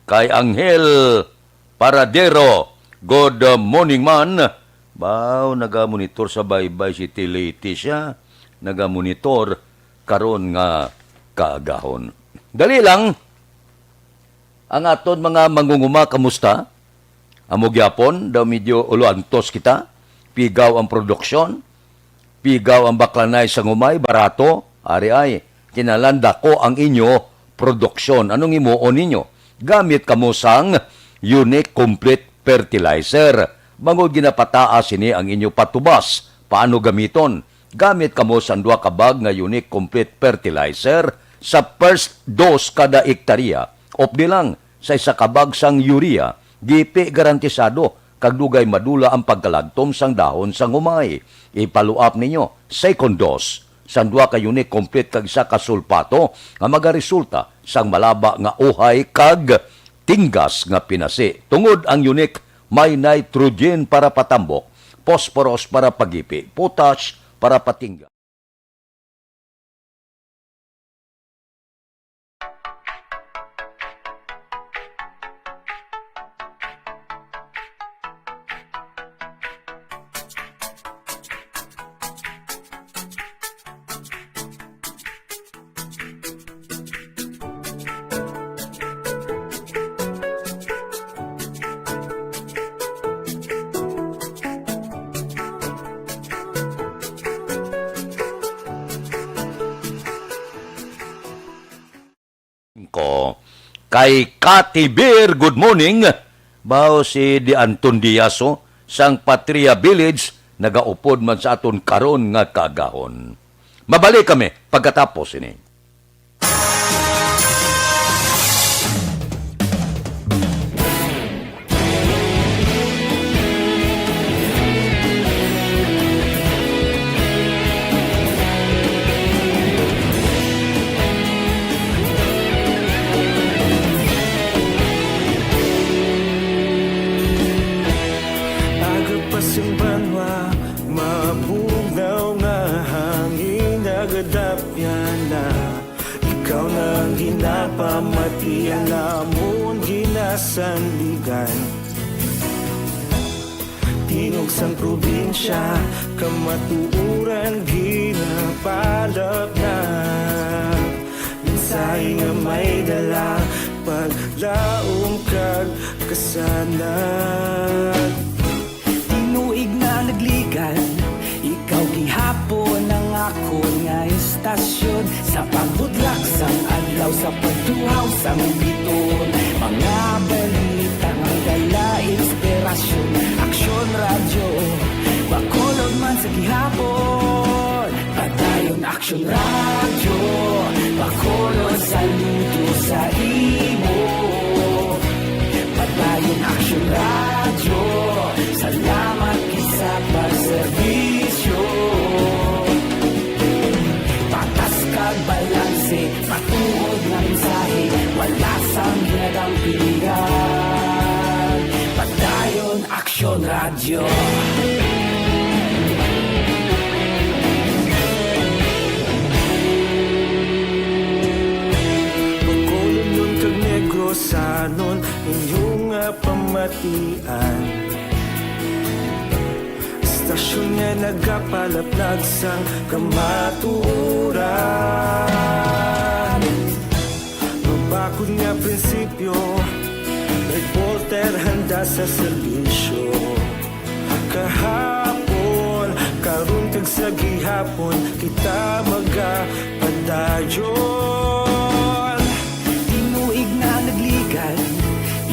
Kay Angel Paradero, good morning man. Baw, naga-monitor sa Baybay City, Leyte siya. Naga-monitor karon nga kaagahon. Dali lang, ang aton mga mangunguma, kamusta? Amo gyapon, daw medyo uluantos kita. Pigaw ang produksyon. Pigaw ang baklanay sang humay, barato. Ari ay, kinahanglan dako ang inyo produksyon. Anong himuon ninyo? Gamit kamo sang Unique Complete Fertilizer. Bangod ginapataas sini ang inyo patubas. Paano gamiton? Gamit kamo sang duha ka bag nga Unique Complete Fertilizer sa first dose kada ektarya. Updi lang, sa isa ka bag sang urea, gipi garantisado kag dugay madula ang pagkalagtom sang dahon sang humay. I-follow up ninyo, second dose sang duha ka unique complete kag isa ka sulfato nga magaresulta sang malaba nga uhay kag tinggas nga pinasi. Tungod ang unique may nitrogen para patambok, phosphorus para pagipi, potash para patingga. Ko. Kay Kati Bear, good morning. Bao si Di Anton Diaz, oh, sang Patria Village, nagaupod man sa aton karon nga kaagahon. Mabalik kami pagkatapos ini. Aga pa sing banwa, mabugnaw nga hangin nagadapyan na. Ikaw na ang ginapamatian namon ginasandigan. Tingog sang probinsya, kamatuoran ginapalapnag. Mensahe nga may dala, paglaom kag kasanag. Tinuig na nagligad, ikaw gihapon ang akon nga istasyon. Sa pagbudlak sang adlaw, sa pagtuhaw sang bituon, mga balita nga dala inspirasyon. Aksyon Radyo, Bacolod man sa gihapon. Padayon Aksyon Radyo, Bacolod, saludo sa imo. Padayon Aksyon Radyo, salamat gid sa pagserbisyo. Patas kag balanse, matuod nga mensahe, wala sang ginadampigan. Padayon Aksyon Radyo. Bacolodnon kag Negrosanon, inyo nga pamatian. Istasyon nga nagapalaplag sang kamatuoran. Mabakod nga prinsipyo, reporter handa sa serbisyo. Kahapon, karon kag sa gihapon, kita magapadayon. Tinuig na nagligad,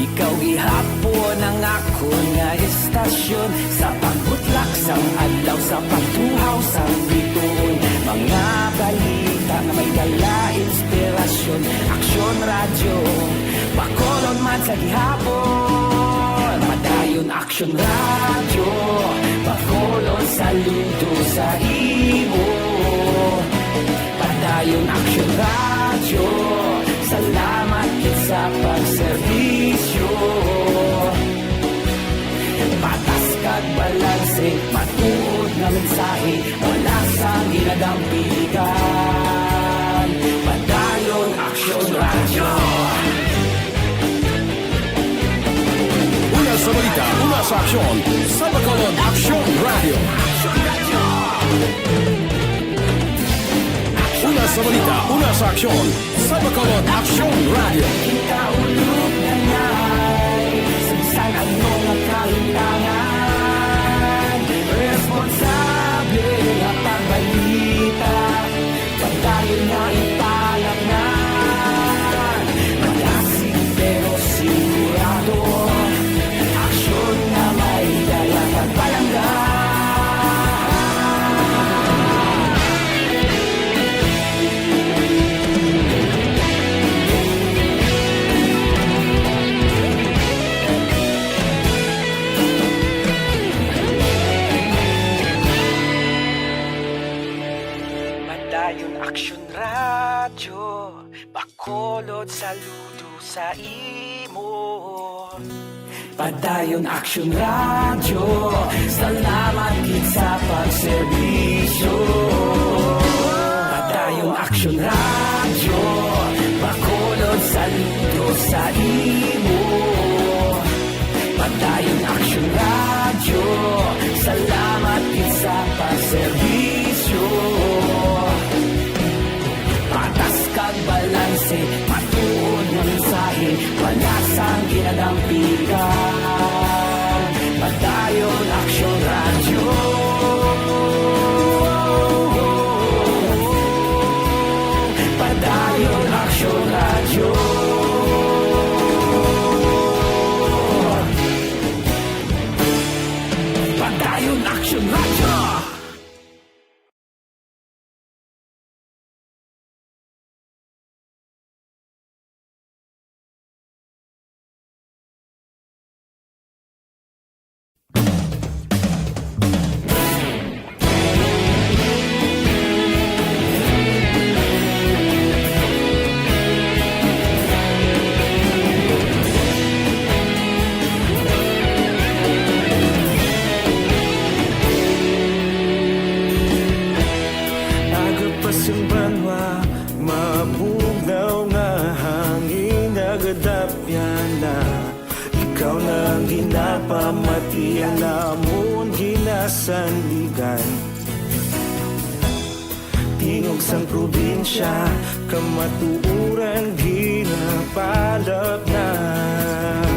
ikaw gihapon ang akon nga istasyon. Sa pagbutlak sang adlaw, sa pagtuhaw sang bituon, mga balita nga may dala inspirasyon. Aksyon Radyo, Bacolod man sa gihapon. Padayon Aksyon Radyo, Bacolod, saludo sa imo. Padayon Aksyon Radyo, salamat gid sa pagserbisyo. Patas kag balanse, matuod nga mensahe, wala sang ginadampigan. Padayon Aksyon Radyo. Una sa balita, una sa aksyon, sa Bacolod Aksyon Radyo. Una sa balita, una sa aksyon, sa Bacolod Aksyon Radyo. Kita ulog na ngay, sa bisan ano nga kahimtangan, responsable nga pagbalita. Padayon nga ipalapnan, malasig pero sigurado. Aksyon nga may dala kag palangga. Kulod saludo sa imo. Padayon Aksyon Radyo, salamat gid sa pagserbisyo. Padayon Aksyon Radyo, Bacolod saludo sa imo. Padayon Aksyon Radyo, salamat gid sa pagserbisyo. Patas kag balanse, matuod nga mensahe, wala sang ginadampigan. Padayon Aksyon Radyo. Padayon Aksyon Radyo. Padayon Aksyon Radyo. Aga pa sing banwa, mabugnaw nga hangin nagadapyan na. Ikaw na ang ginapamati, ang amon ginasandigan. Tingog sang probinsya, kamatuoran ginapalapnat.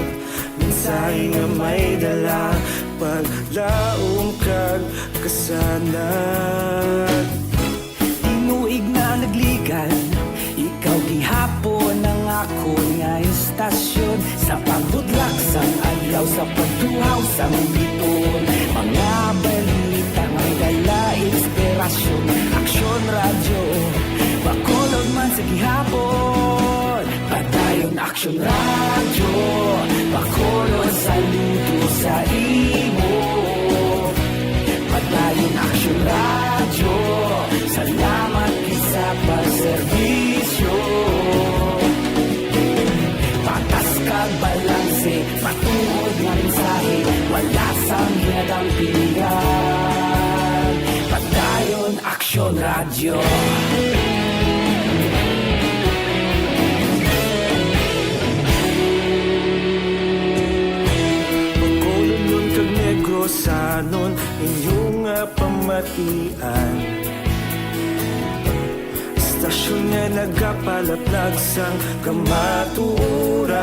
Mensahe nga may dala, paglaom kag kasanag. Tinuig na nagligan, ikaw gihapon ang akon nga istasyon. Sa pagbutlak sang adlaw, sa pagtuhaw sang bituon, mga balita nga may dala inspirasyon. Aksyon Radyo, Bacolod man sa gihapon. Padayon Aksyon Radyo, Bacolod saludo sa imo. Padayon Aksyon Radyo, salamat gid sa pagserbisyo. Patas kag balanse, matuod nga mensahe, wala sang ginadampigan. Padayon Aksyon Radyo. Bacolodnon kag Negrosanon, inyo nga pamatian. Istasyon nga nagapalaplag sang kamatuoran.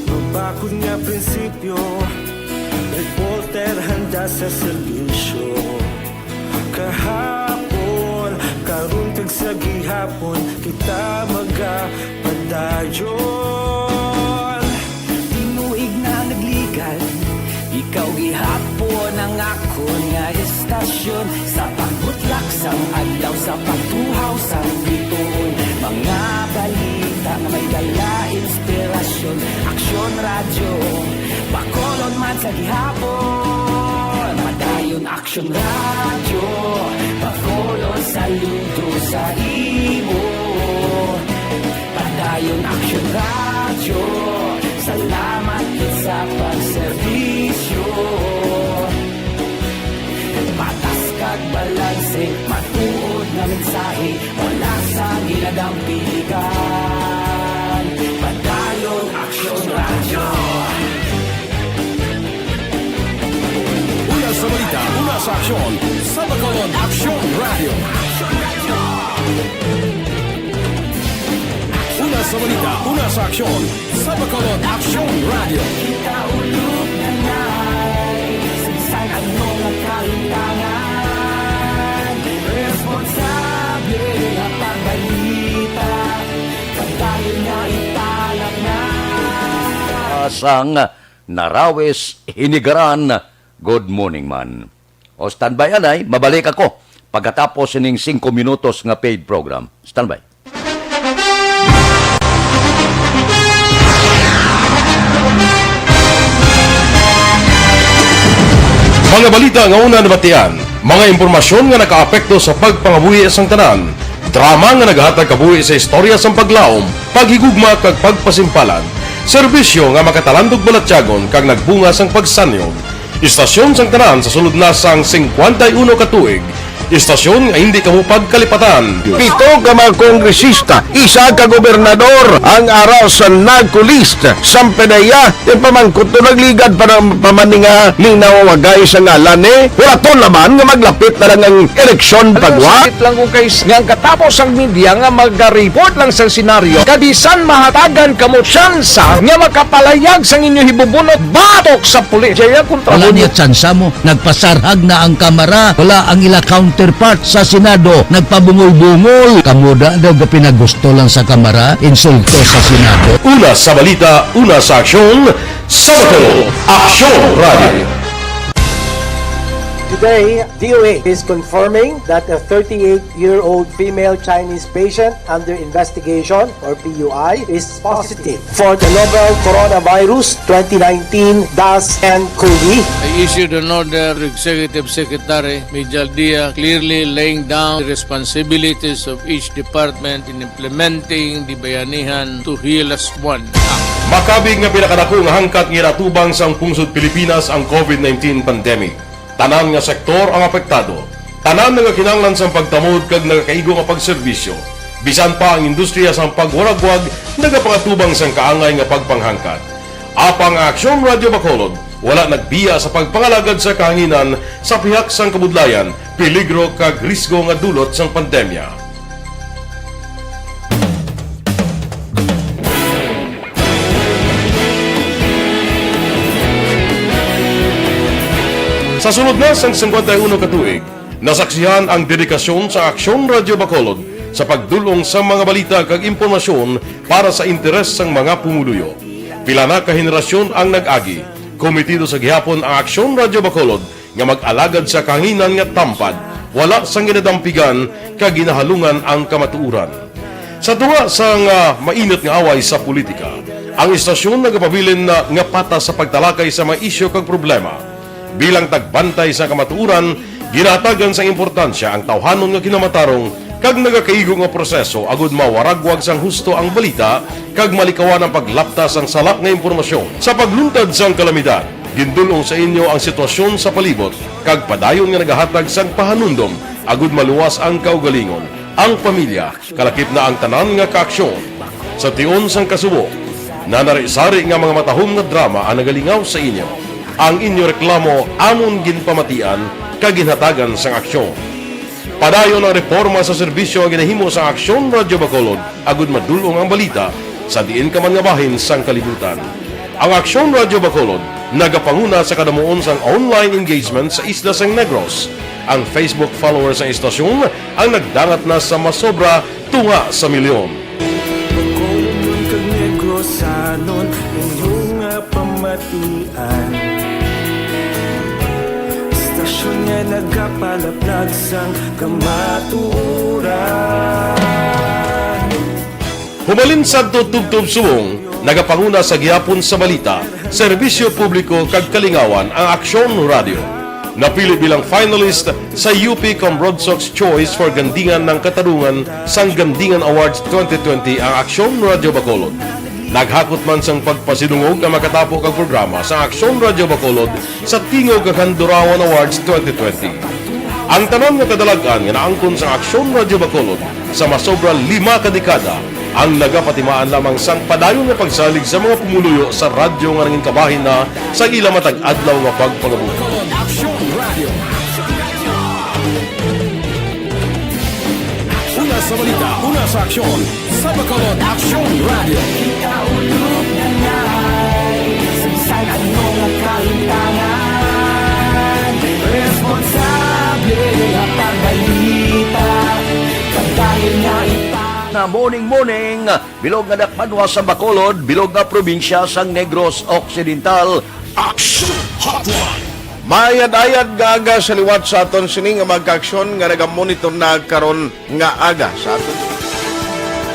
Mabakod nga prinsipyo, reporter handa sa serbisyo. Kahapon, karon kag sa gihapon, kita magapadayon. Tinuig na nagligan, ikaw gihapon ang akon nga istasyon. Sa pagbutlak sang adlaw, sa pagtuhaw sang bituon, mga balita nga may dala inspirasyon. Aksyon Radyo, Bacolod man sa gihapon. Padayon Aksyon Radyo, Bacolod saludo sa imo. Padayon Aksyon Radyo, salamat gid sa pagserbisyo. Patas kag balanse, matuod nga mensahe, wala sang ginadampigan. Padayon Aksyon Radyo. Una sa balita, una sa aksyon, sa Bacolod Aksyon Radyo. Una sa balita, una sa aksyon, sa Bacolod Aksyon Radyo. Kita ulog na nay, sa bisan ano nga kalimtangan, responsable nga pagbalita, padayon nga ipalatnat. Sang Narawis Hinigaran, good morning man. O, standby anay, mabalik ako pagkatapos sining singko minutos nga paid program. Standby. Mga balita nga una nabatian, mga impormasyon nga nakaapekto sa pagpangabuhi sang tanan, Drama nga nagahatag kabuhi sa istorya sang paglaom, paghigugma, kag pagpasimpalan. Serbisyo nga makatalandog balatyagon kag nagbunga sang pagsanyog. Istasyon sang tanan sa sulod na sang singkwenta y uno ka tuig. Istasyon nga hindi kamo pagkalipatan. Pito ka mga kongresista, isa ka gobernador ang ara sa NAGCO list. Sampanaya, yung pamangkot to nagligad pa ng pamaninga ning nawawagay sa ngalan ni. Wala to naman nga maglapit na lang ang eleksyon pagwa. Sakit lang kung kay s-, nga ang katapos ang media nga magareport lang sa senaryo, kabisan mahatagan kamo tsansa nga makapalayag sang inyo hibubunot batok sa pulis. Jaya kontra Wala mo niya tsansa mo. Nagpasarhag na ang Kamara. Wala ang ila counterpart sa Senado. Nagpabungol-bungol. Kamo da daw gapinagusto lang sa Kamara. Insulto sa Senado. Una sa balita, una sa aksyon, sa Bacolod, Aksyon Radio. Today, D O A is confirming that a thirty-eight-year-old female Chinese patient under investigation, or P U I, is positive for the novel coronavirus twenty nineteen dash N COVID. I issued an order to Executive Secretary Mijal Dia, clearly laying down the responsibilities of each department in implementing the Bayanihan to Heal Us One Act. Makabig nga pinakadako nga hangkat nga ginatubang sang pungsod Pilipinas ang COVID nineteen pandemic. Tanan nga sektor ang apektado. Tanan nagakinahanglan sang pagtamod kag nagakaigo nga pagserbisyo. Bisan pa ang industriya sang pagwaragwag nagapangatubang sang kaangay nga pagpanghangkat. Apang ang Aksyon Radio Bacolod wala nagbiya sa pagpangalagad sa kahanginan sa pihak sang kabudlayan, peligro kag risgo nga dulot sang pandemya. Sa sulod na sang singkwenta y uno ka tuig, nasaksihan ang dedikasyon sa Aksyon Radio Bacolod sa pagdul-ong sa mga balita kag impormasyon para sa interes sang mga pumuluyo. Pila na ka henerasyon ang nag-agi. Kometido sa gihapon ang Aksyon Radio Bacolod nga mag-alagad sa kahanginan nga tampad, wala sang ginadampigan kag ginahalungan ang kamatuoran. Sa tunga sang, ah, mainit nga away sa politika, ang istasyon nagapabilin na nga patas sa pagtalakay sa mga isyu kag problema. Bilang tagbantay sa kamatuoran, ginahatagan sang importansya ang tawhanon nga kinamatarong kag nagakaigo nga proseso agud mawaragwag sang husto ang balita kag malikawan ang paglapta sang sala nga impormasyon. Sa pagluntad sang kalamidad, gindul-ong sa inyo ang sitwasyon sa palibot kag padayon nga nagahatag sang pahanumdom agud maluwas ang kaugalingon, ang pamilya, kalakip na ang tanan nga kaaksyon. Sa tion sang kasubo, nanari-sari nga mga matahom nga drama ang nagalingaw sa inyo. Ang inyo reklamo amon ginpamatian kag ginhatagan sang aksyon. Padayon ang reporma sa serbisyo nga ginahimo sang Aksyon Radio Bacolod agud madul-ong ang balita sa diin ka man nga bahin sang kalibutan. Ang Aksyon Radio Bacolod nagapanguna sa kadamuon sang online engagement sa isla sang Negros. Ang Facebook followers sang istasyon ang nagdangat na sa masobra tunga sa milyon. Bacolodnon kag Negrosanon, inyo nga pamatian. Istasyon nga nagapalaplag sang kamatuoran. Hubalin sadto tubtob subong, nagapanguna sa gihapon sa balita, serbisyo publiko kag kalingawan ang Aksyon Radio. Napili bilang finalist sa U P Combrodsoc's Choice for Gandingan ng Katarungan sang Gandingan Awards twenty twenty ang Aksyon Radio Bacolod. Naghakot man sang pagpasidungog ang makatapo kag programa sa Aksyon Radio Bacolod sa Tingog kag Handurawan Awards twenty twenty. Ang tanan nga kadalag-an nga naangkon sang Aksyon Radio Bacolod sa masobra lima ka dekada ang nagapatimaan lamang sang padayon nga pagsalig sa mga pumuluyo sa radyo nga nangin kabahin na sa ila matag adlaw nga pagpangabuhi. Aksyon Radio. Una sa balita, una sa aksyon, sa Bacolod Aksyon Radio. Sa ano nga kahimtangan, responsable nga pagbalita, pagdahil nga ipa- Na morning, morning, bilog nga dakpanwa sa Bacolod, bilog nga probinsya sang Negros Occidental. Action Hotline. Maayad-ayad nga aga sa liwat sa aton sini nga mga kaaksyon nga nagamonitor na karon nga aga sa aton.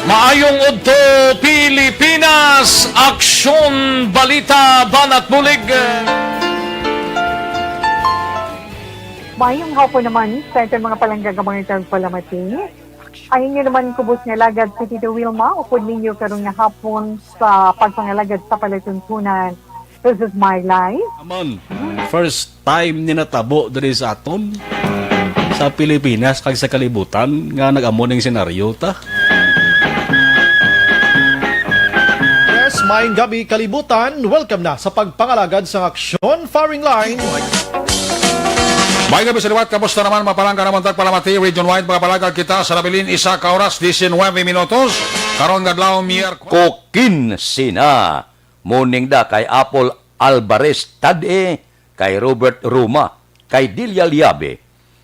Maayong udto, Pilipinas! Aksyon, balita, banat bulig. Maayong hapon naman sa aton mga palangga nga mga tagpalamati. Ang inyo naman kubos nga alagad si Tito Wilma, upod ninyo karon nga hapon sa pagpangalagad sa palatuntunan. This is my life. Amon, first time ni natabo diri sa aton, sa Pilipinas kag sa kalibutan nga nag-amo ning senaryo ta. Yes, maayong gabi, kalibutan. Welcome na sa pagpangalagad sang Aksyon Firing Line. May gabi sa liwat, kamusta naman? Mapalangga naman tagpalamati, region-wide, mga palagad kita sa nabilin, isa ka oras, diecinueve minutos. Karon nga adlaw, Miyerkules. Kokin sina. Morning da kay Apple Alvarez Tadie, kay Robert Ruma, kay Delia Liabe,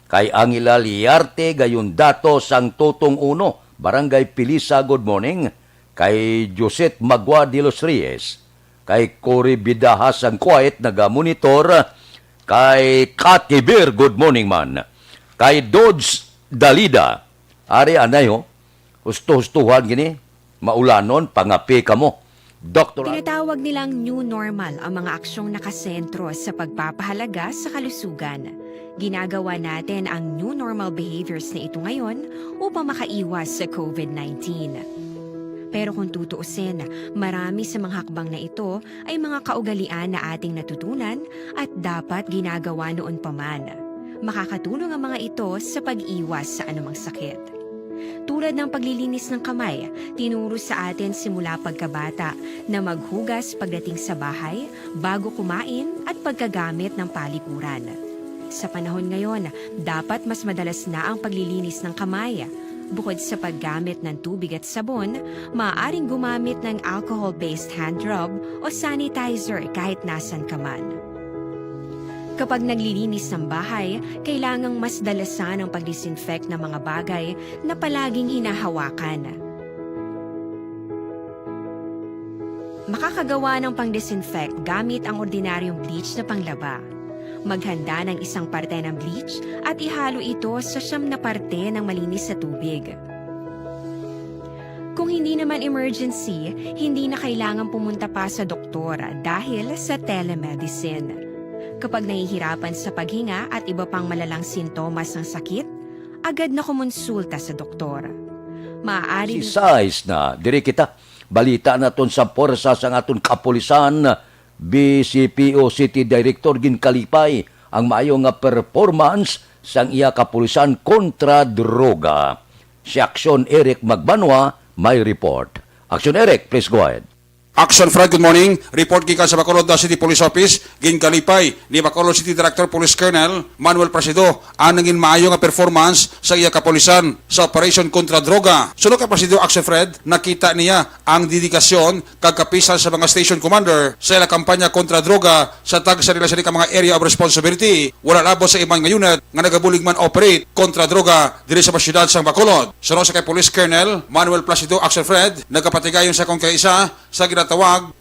kay Angela Liarte, gayon dato sang Tutong Uno, Barangay Pilisa, good morning, kay Josette Magua de los Reyes, kay Cory Bidaha sang Kuwait, nagamonitor, kay Kati Bear, good morning man, kay Dodge Dalida, ari anay ho, husto-hustuhan gini, maulanon, pangapi kamo. Doktor. Tinatawag nilang new normal ang mga aksyong nakasentro sa pagpapahalaga sa kalusugan. Ginagawa natin ang new normal behaviors na ito ngayon upang makaiwas sa covid nineteen. Pero kung tutuusin, marami sa mga hakbang na ito ay mga kaugalian na ating natutunan at dapat ginagawa noon pa man. Makakatulong ang mga ito sa pag-iwas sa anumang sakit. Tulad ng paglilinis ng kamay, tinuro sa atin simula pagkabata na maghugas pagdating sa bahay, bago kumain, at pagkagamit ng palikuran. Sa panahon ngayon, dapat mas madalas na ang paglilinis ng kamay. Bukod sa paggamit ng tubig at sabon, maaaring gumamit ng alcohol-based hand rub o sanitizer kahit nasan ka man. Kapag naglilinis ng bahay, kailangang mas dalasan ang pag-disinfect ng mga bagay na palaging hinahawakan. Makakagawa ng pang-disinfect gamit ang ordinaryong bleach na panglaba. Maghanda ng isang parte ng bleach at ihalo ito sa siyam na parte ng malinis na tubig. Kung hindi naman emergency, hindi na kailangan pumunta pa sa doktor dahil sa telemedicine. Kapag nahihirapan sa paghinga at iba pang malalang sintomas ng sakit, agad na kumonsulta sa doktor. Maaari. Si size na, diri kita. Balita naton sa puwersa sang aton kapulisan, B C P O City Director ginkalipay ang maayo nga performance sang iya kapulisan kontra droga. Si Aksyon Eric Magbanwa may report. Aksyon Eric, please go ahead. Action Fred, good morning. Report gikan sa Bacolod City Police Office, ginkalipay ni Bacolod City Director Police Colonel Manuel Presido ang nangin maayo nga performance sa iya kapulisan sa operasyon kontra droga. Suno kay Presido Action Fred, nakita niya ang dedikasyon kag kapisan sa mga station commander sa ila kampanya kontra droga sa tagsa nila sini ka mga area of responsibility, wala labot sa iban nga unit nga nagabulig man operate kontra droga diri sa mga siyudad sang Bacolod. Suno sa kay Police Colonel Manuel Placido Axel Fred, nagapatigayon sa kung kaisa sa ginatawag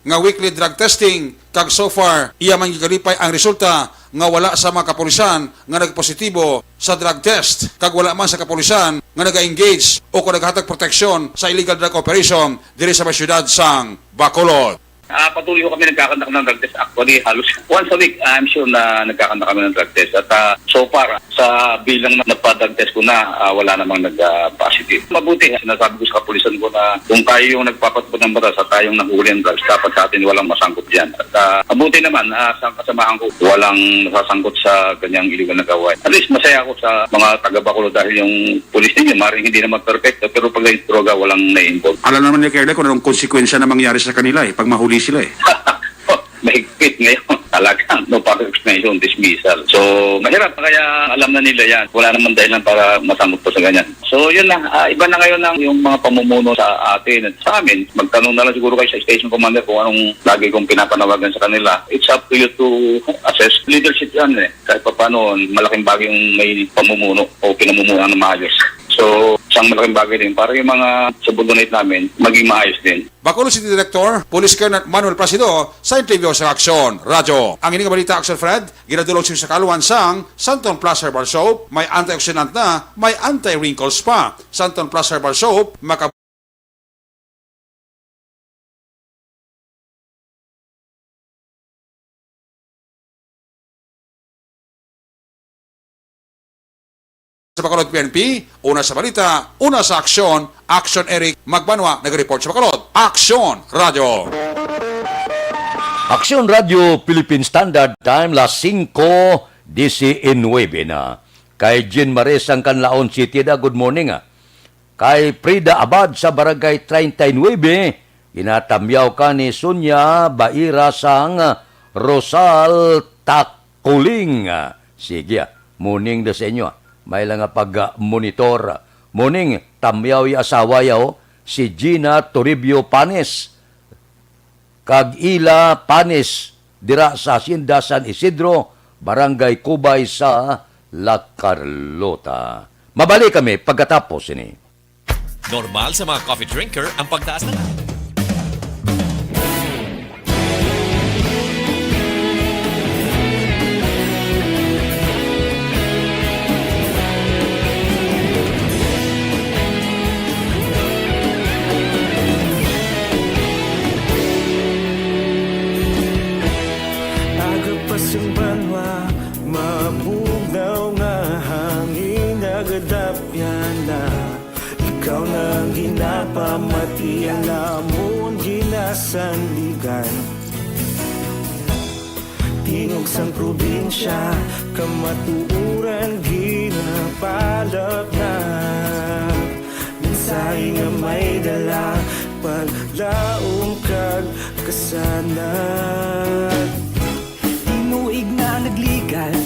nga weekly drug testing, kag so far, iya man gikalipay ang resulta nga wala sa mga kapulisan nga nagpositibo sa drug test, kag wala man sa kapulisan nga naga-engage o kon naghatag proteksyon sa illegal drug operation diri sa may siyudad sang Bacolod. Ah, patuloy ho kami nagkakandak ng drug test. Actually, halos once a week, I'm sure na nagkakandak kami ng drug test. At, ah, so far, sa bilang na nagpa-drug test ko na, ah, wala namang nag, ah, positive. Mabuti, sinasabi ko sa kapulisan ko na kung tayo yung nagpapatupad ng batas at tayong nahuli ng drugs, dapat sa atin walang masangkot dyan. At, ah, mabuti naman, ah, sa kasamahan ko, walang nasasangkot sa ganyang illegal na gawain. At least, masaya ako sa mga taga-Bacolod dahil yung pulis ninyo, maring hindi naman perfecto, pero pag droga, walang na-involve. Alam naman ni Kernel kung anong konsekwensya na mangyari sa kanila eh, pag mahuli sila eh. Mahigpit ngayon. Talagang no further explanation, dismissal. So, mahirap. Kaya alam na nila yan. Wala naman dahilan para masangkot pa sa ganyan. So, yun na. Ah, iba na ngayon ang yung mga pamumuno sa atin at sa amin. Magtanong na lang siguro kayo sa station commander kung anong lagi kong pinapanawagan sa kanila. It's up to you to assess. Leadership yan eh. Kahit pa paano, malaking bagay yung may pamumuno o pinamumuno ng maayos. So, isang malaking bagay din para yung mga subordinate namin, maging maayos din. Bacolod City Director, Police Colonel Manuel Placido, sa interview sa Aksyon Radyo. Ang ining balita, Aksyon Fred, ginadulog sa kaluan sang Santon Plus Herbal Soap, may antioxidant na, may anti-wrinkles pa. Santon Plus Herbal Soap, maka- Sa Bacolod, P N P, una sa balita, una sa aksyon, Action Eric Magbanwa, nag-report sa Bacolod. Action Radio. Aksyon Radio Philippine Standard Time, las singko diecinuebe na. Kay Jean Marie sang Canlaon City da, good morning, ah. Kay Frida Abad sa Barangay treinta y nueve, ginatamyaw ka ni Sonia Baira sang Rosal Takuling. Sige, ah. Morning da sa inyo, ah. May lang nga pag-monitor. Morning, tamyaw ya asawa yaw, si Gina Toribio Panes kag Ila Panes dira sa Hacienda San Isidro, Barangay Cubay sa La Carlota. Mabalik kami pagkatapos sini. Normal sa mga coffee drinker ang pagtaas ng Aga pa sang banwa, mabugnaw nga hangin, nagadapyan na. Ikaw na ang ginapamati, ang amon ginasandigan. Tingog sang probinsya, kamatuoran ginapalatnat. Mensahe nga may dala, paglaom kag kasanag. Tinuig na nagligan,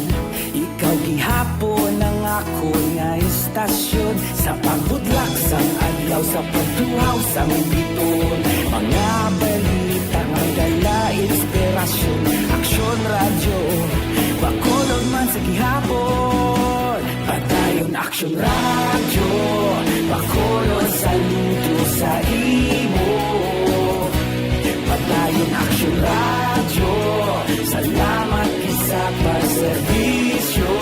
ikaw gihapon ang akon nga istasyon. Sa pagbudlak sang adlaw, sa pagtuhaw sang bituon, mga balita nga dala inspirasyon. Aksyon Radyo, Bacolod man sa gihapon. Padayon Aksyon Radyo, Bacolod, saludo sa imo. Padayon Aksyon Radyo, salamat gid sa pagserbisyo.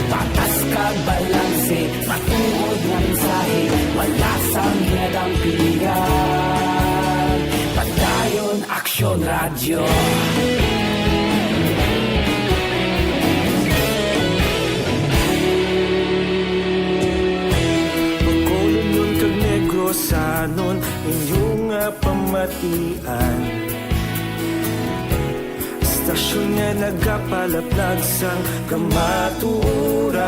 Patas kag balanse, matuod nga mensahe, wala sang ginadampigan. Padayon Aksyon Radyo. Bacolodnon kag Negrosanon, inyo nga pamatian. Istasyon nga nagapalaplag sang kamatuoran.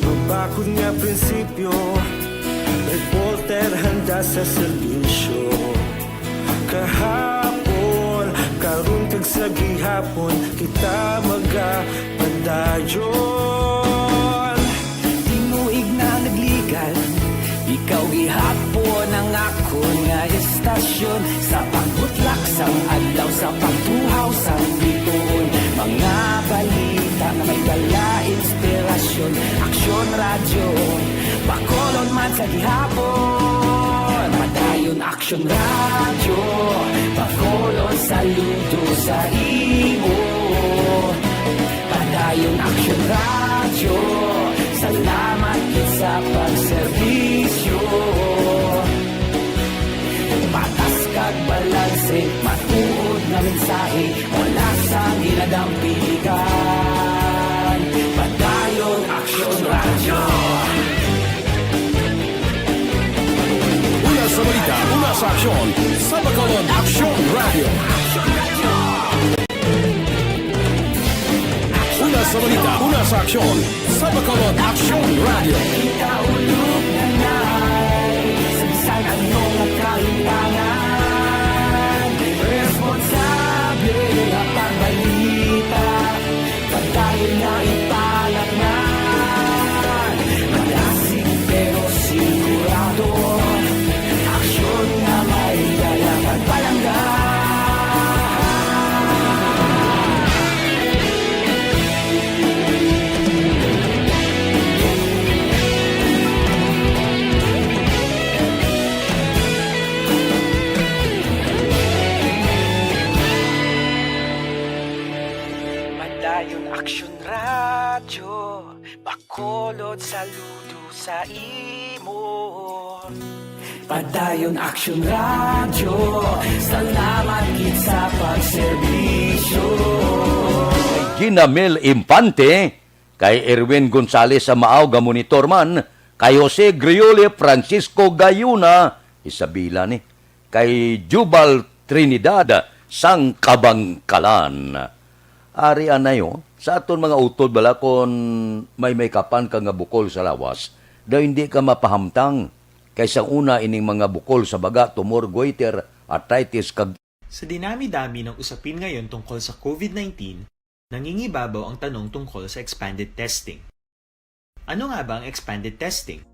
Mabakod nga prinsipyo, reporter handa sa serbisyo. Kahapon, karon kag sa gihapon, kita magapadayon. Tinuig na nagligan, ikaw gihapon ang akon nga istasyon. Sa pagbutlak sang adlaw, sa pagtuhaw sang bituon, mga balita nga may dala inspirasyon. Aksyon Radyo, Bacolod man sa gihapon. Padayon Aksyon Radyo, Bacolod, saludo sa imo. Padayon Aksyon Radyo, salamat gid sa pagserbisyo. Patas kag balanse, matuod nga mensahe, wala sang ginadampigan. Padayon Aksyon Radyo. Una sa balita, una sa aksyon, sa Bacolod Aksyon Radyo. Una sa balita, una sa aksyon, sa Bacolod Aksyon Radyo. Kita ulog na nai, sa bisan ano nga kahitangan, responsable nga pagbalita. Padayon na ipalatnan, malasig pero sigurado. Aksyon nga may dala kag palangga. Padayon Aksyon Radyo, Bacolod, saludo sa imo. Padayon Action Radyo, salamat gid sa pagserbisyo. Gina Mel Infante, kay Erwin Gonzalez sa Maao nga monitor man, kay Jose Griole Francisco Gayuna, Isabela ni, kay Jubal Trinidad sang Kabangkalan. Ari anay, oh, sa aton mga utod bala, kon may may kapan ka nga bukol sa lawas, daw hindi ka mapahamtang. Kay sang una ining mga bukol sa baga, tumor, goiter, arthritis, kag Sa dinami-dami ng usapin ngayon tungkol sa COVID nineteen, nangingibabaw ang tanong tungkol sa expanded testing. Ano nga ba ang expanded testing?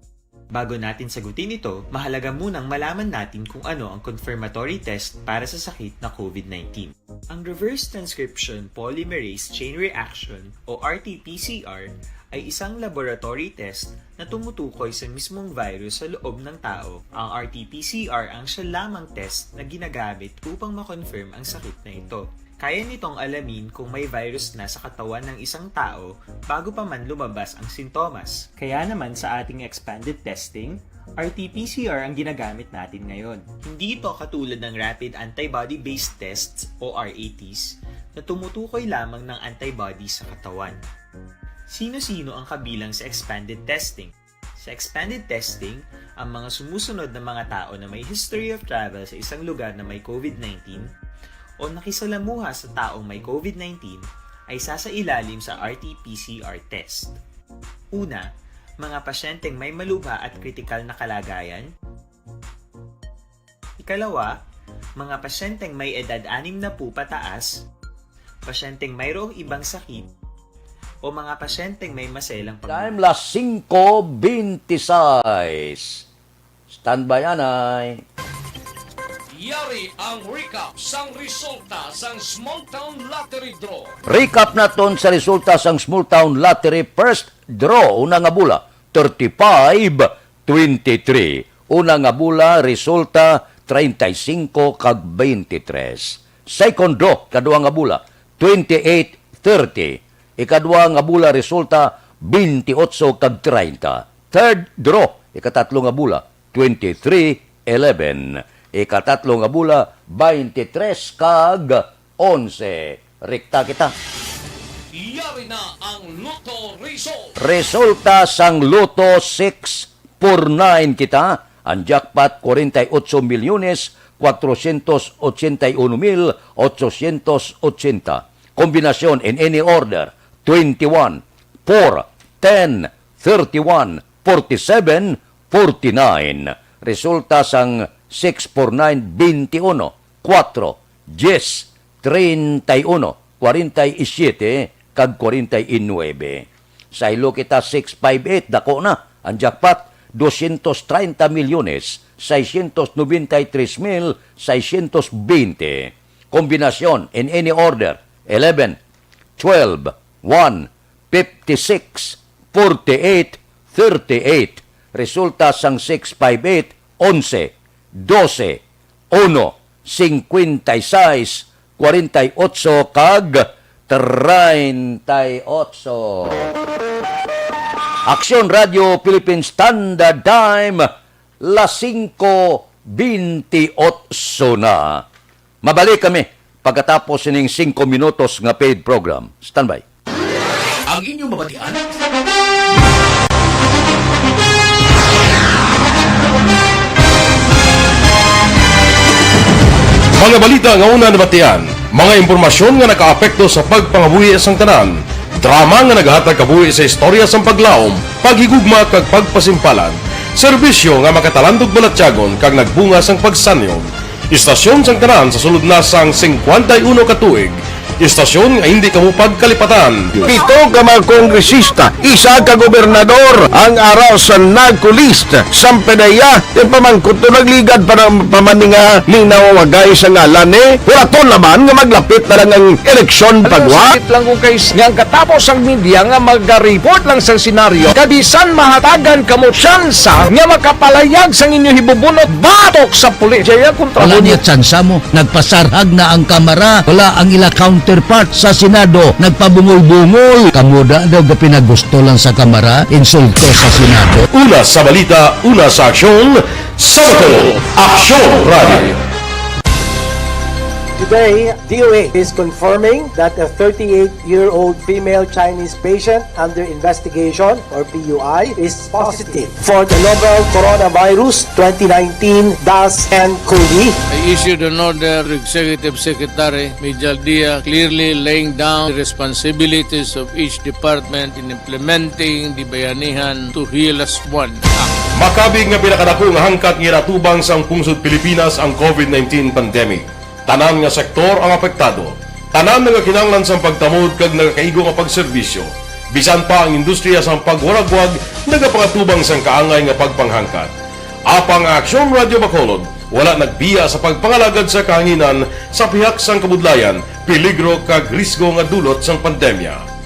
Bago natin sagutin ito, mahalaga munang malaman natin kung ano ang confirmatory test para sa sakit na COVID nineteen. Ang reverse transcription polymerase chain reaction o R T P C R ay isang laboratory test na tumutukoy sa mismong virus sa loob ng tao. Ang R T P C R ang siya lamang test na ginagamit upang ma-confirm ang sakit na ito. Kaya nitong alamin kung may virus na sa katawan ng isang tao bago pa man lumabas ang sintomas. Kaya naman, sa ating expanded testing, R T P C R ang ginagamit natin ngayon. Hindi ito katulad ng rapid antibody-based tests o R A Ts na tumutukoy lamang ng antibody sa katawan. Sino-sino ang kabilang sa expanded testing? Sa expanded testing, ang mga sumusunod na mga tao na may history of travel sa isang lugar na may COVID nineteen o nakisalamuha sa taong may COVID nineteen ay sasailalim sa R T P C R test. Una, mga pasyenteng may malubha at kritikal na kalagayan. Ikalawa, mga pasyenteng may edad anim na po pataas, pasyenteng mayroong ibang sakit, o mga pasyenteng may maselang pag- Time, las singko bente sais. Standby, anay. Yari ang recap sang resulta sang Small Town Lottery Draw. Recap naton sa resulta sang Small Town Lottery First Draw. Una nga bula, thirty-five twenty-three. Una nga bula, resulta, treinta y cinco kag veintitrés. Second draw, kadua nga bula, twenty-eight thirty. Ikadua nga bula, resulta, veintiocho kag treinta. Third draw, ikatatlo nga bula, twenty-three eleven. Ikatatlo nga bula, veintitrés kag onse. Rekta kita. Yari na ang Lotto result. Resulta sang Lotto six four nine kita, ang jackpot, kwarenta y ocho milyones, kwatrocientos ochenta y uno mil ochocientos ochenta. Kombinasyon in any order, twenty-one, four, ten, thirty-one, forty-seven, forty-nine. Resulta sang six four nine, veintiuno, kuwatro, diyes, treinta y uno, kwarenta y siete, kag kwarenta y nuebe. Saylo kita, six five eight, dako na ang jackpot, doscientos treinta milyones, seiscientos noventa y tres mil seiscientos veinte. Kombinasyon in any order, eleven, twelve, one, fifty-six, forty-eight, thirty-eight. Resulta sang six five eight, onse, dose, uno, singkwenta y sais, kwarenta y ocho, kag treinta y ocho. Aksyon Radio Philippine Standard Time, las singko bentiocho na. Mabalik kami pagkatapos sining singko minutos nga paid program. Standby. Ang inyong mabatian. Mga balita nga una nabatian, mga impormasyon nga nakaapekto sa pagpangabuhi sang tanan, drama nga nagahatag kabuhi sa istorya sang paglaom, paghigugma kag pagpasimpalan, serbisyo nga makatalandog balatyagon kag nagbunga sang pagsanyog. Istasyon sang tanan sa sulod na sang singkwenta y uno ka tuig. Istasyon nga hindi kamo pagkalipatan. Pito ka mga kongresista, isa ka gobernador ang ara sa NAGCO list. Sampanaya, ipamangkot to nagligad para pamaninga ning nawawagay sa ngalan ni Huraton naman nga maglapit na lang ang eleksyon pagwa. Sakit lang kung kay nga ang katapos ang media nga maga-report lang sa senaryo, kabisan mahatagan kamo tsansa nga makapalayag sang inyo hibubunot batok sa pulis. Jaya kontra Wala mo. Niya tsansa mo. Nagpasarhag na ang kamara. Wala ang ila counterpart sa Senado. Nagpabungol-bungol. Kamo da daw gapinagusto lang sa kamara. Insulto sa Senado. Una sa balita, una sa aksyon, Sa Bacolod, Aksyon Radio. Today, D O H is confirming that a thirty-eight-year-old female Chinese patient under investigation, or P U I, is positive for the novel Coronavirus twenty nineteen dash N COVID. I issued an order to Executive Secretary Mijal Dia, clearly laying down the responsibilities of each department in implementing the Bayanihan to Heal As One Act. Makabig nga pinakadako nga hangkat nga ginatubang sang pungsod Pilipinas ang COVID nineteen pandemic. Tanan nga sektor ang apektado. Tanan nagakinahanglan sang pagtamod kag nagakaigo nga pagserbisyo. Bisan pa ang industriya sang pagwaragwag nagapangatubang sang kaangay nga pagpanghangkat. Apang ang Aksyon Radio Bacolod wala nagbiya sa pagpangalagad sa kahanginan sa pihak sang kabudlayan, peligro kag risgo nga dulot sang pandemya.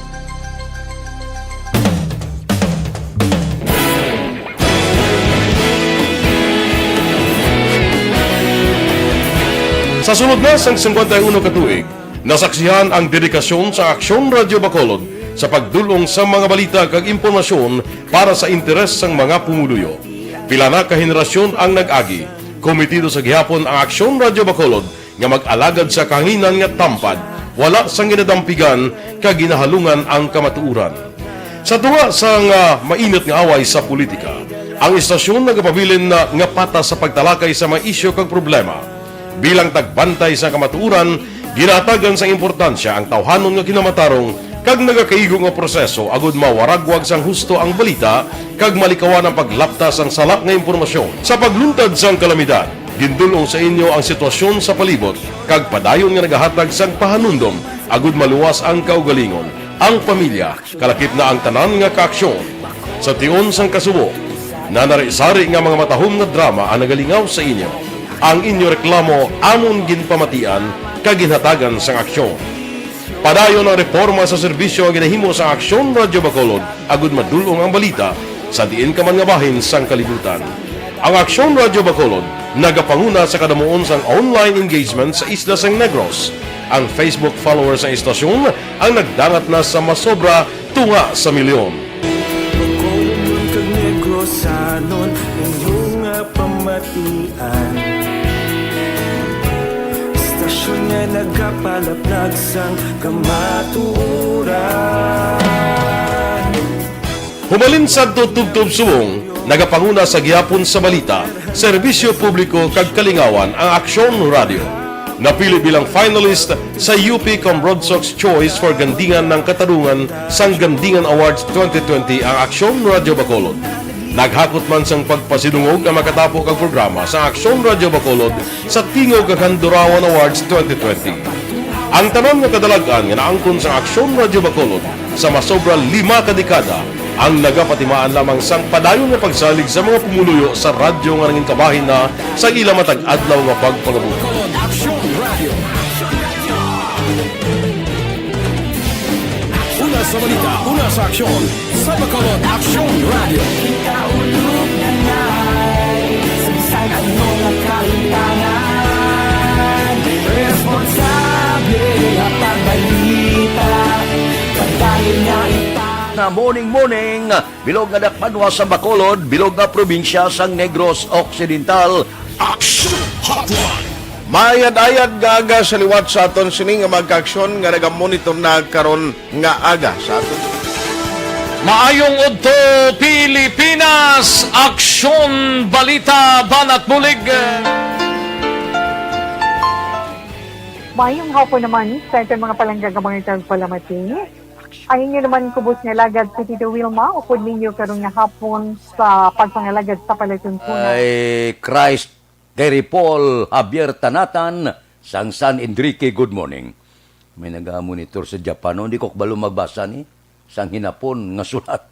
Sa sulod na sang singkwenta y uno ka tuig, nasaksihan ang dedikasyon sa Aksyon Radio Bacolod sa pagdul-ong sa mga balita kag impormasyon para sa interes sang mga pumuluyo. Pila na ka henerasyon ang nag-agi. Komitido sa gihapon ang Aksyon Radio Bacolod nga mag-alagad sa kahanginan nga tampad, wala sang ginadampigan kag ginahalungan ang kamatuoran. Sa tunga sang, ah, mainit nga away sa politika, ang istasyon nagapabilin na nga patas sa pagtalakay sa mga isyu kag problema. Bilang tagbantay sa kamatuoran, ginahatagan sang importansya ang tawhanon nga kinamatarong kag nagakaigo nga proseso agud mawaragwag sang husto ang balita kag malikawan ang paglapta sang sala nga impormasyon. Sa pagluntad sang kalamidad, gindul-ong sa inyo ang sitwasyon sa palibot kag padayon nga nagahatag sang pahanumdom agud maluwas ang kaugalingon, ang pamilya, kalakip na ang tanan nga kaaksyon. Sa tion sang kasubo, nanari-sari nga mga matahom nga drama ang nagalingaw sa inyo. Ang inyo reklamo amon ginpamatian kag ginhatagan sang aksyon. Padayon ang reporma sa serbisyo nga ginahimo sang Aksyon Radyo Bacolod agud madul-ong ang balita sa diin ka man nga bahin sang kalibutan. Ang Aksyon Radyo Bacolod nagapanguna sa kadamuon sang online engagement sa isla sang Negros. Ang Facebook followers sang istasyon ang nagdangat na sa masobra tunga sa milyon. Bacolodnon kag Negrosanon, inyo nga pamatian. Istasyon nga nagapalaplag sang kamatuoran. Humalin sadto tubtob subong, nagapanguna sa gihapon sa balita, serbisyo publiko kag kalingawan ang Aksyon Radyo. Napili bilang finalist sa U P Cambronsox Choice for Gandingan ng Katarungan sang Gandingan Awards twenty twenty ang Aksyon Radyo Bacolod. Naghakot man sang pagpasidungog ang makatapo kag programa sa Aksyon Radyo Bacolod sa Tingog kag Handurawan Awards twenty twenty. Ang tanan nga kadalag-an nga naangkon sang Aksyon Radyo Bacolod sa masobra lima ka dekada ang nagapatimaan lamang sang padayon nga pagsalig sa mga pumuluyo sa radyo nga nangin kabahin na sa ila matag adlaw nga pagpangabuhi. Aksyon Radio. Una sa balita, una sa aksyon. Sa Bacolod, Aksyon Radio. Na morning, morning, bilog nga dakbanwa sa Bacolod, bilog nga probinsya sang Negros Occidental. Aksyon Hotline. Maayad-ayad nga aga sa liwat sa aton sini nga mga kaaksyon nga nagamonitor na karon nga aga sa aton. Maayong udto, Pilipinas! Aksyon Balita Banat Bulig! Maayong hapon naman sa aton mga palangga nga mga tagpalamati. Ang inyo naman kubos nga lagad si Tito Wilma, upod ninyo karon nga hapon sa pagpangalagad sa palatuntunan. Ay Christ, Gary Paul Javier Tanatan, sang San Enrique, good morning. May nagamonitor sa Japan, no? Hindi ko kabalo magbasa ni sang hinapon nga sulat.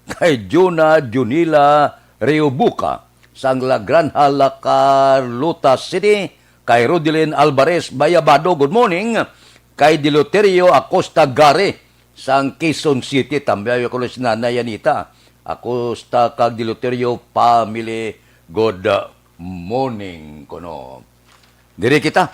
Kay Juna Junila Reubuka, sang La Granja, La Carlota City. Kay Rodelin Alvarez Bayabado, good morning. Kay Deloterio Acosta Gare, sang Quezon City, tambay ko si Nanay Anita Acosta kag Deloterio family, good morning kuno. Diri kita,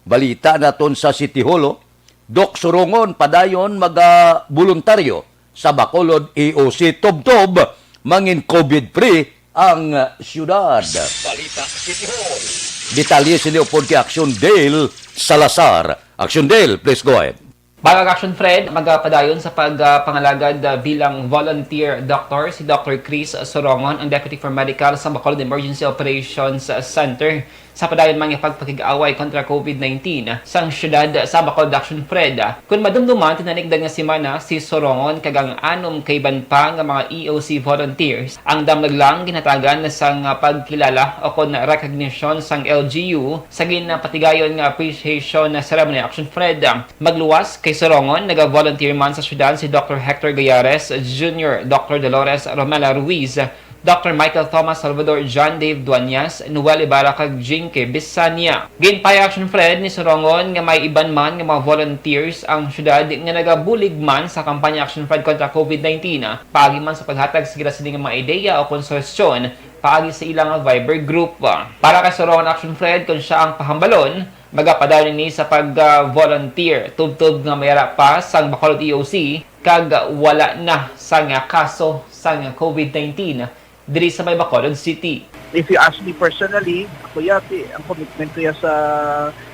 balita naton sa City Hall, oh. Doc Surongon padayon maga-voluntaryo sa Bacolod E O C, tubtob mangin COVID-free ang siyudad. Balita City Hall. Detalye sini upod kay Action Dale Salazar. Action Dale, please go ahead. Bangag Action Fred, magapadayon sa pagpangalagad, ah, bilang volunteer doctor si Doctor Chris Sorongon, ang Deputy for Medical sa Bacolod Emergency Operations Center. Sa padayon man nga pagpakig-away kontra COVID nineteen sang siyudad sa Bacolod Action Fred, kun madumduman, tinanikdan nga semana si Sorongon kag ang anom ka iban pa nga mga E O C volunteers ang damlag lang ginhatagan sang pagkilala o kon recognition sang L G U sa ginpatigayon nga appreciation ceremony. Action Fred, magluwas kay Sorongon, naga-volunteer man sa siyudad si Doctor Hector Gayares Junior, Doctor Dolores Romela Ruiz, Doctor Michael Thomas Salvador, John Dave Duañas, Noel Ibarra, kag Jinky Bisania. Ginpahayag, Action Fred, ni Sorongon nga may iban man nga mga volunteers ang siyudad nga nagabulig man sa kampanya Action Fred kontra COVID nineteen, ah, paagi man sa paghatag sa gila sini nga mga ideya o kon suhestyon paagi sa ilang Viber group. Para kay Sorongon, Action Fred, kon sia ang pahambalon, magapadayon ini sa pag-volunteer, tubtob nga may ara pa sang Bacolod E O C kag wala na sang kaso sang COVID nineteen diri sa may Bacolod City. If you ask me personally, ako yati, ang commitment ko ya sa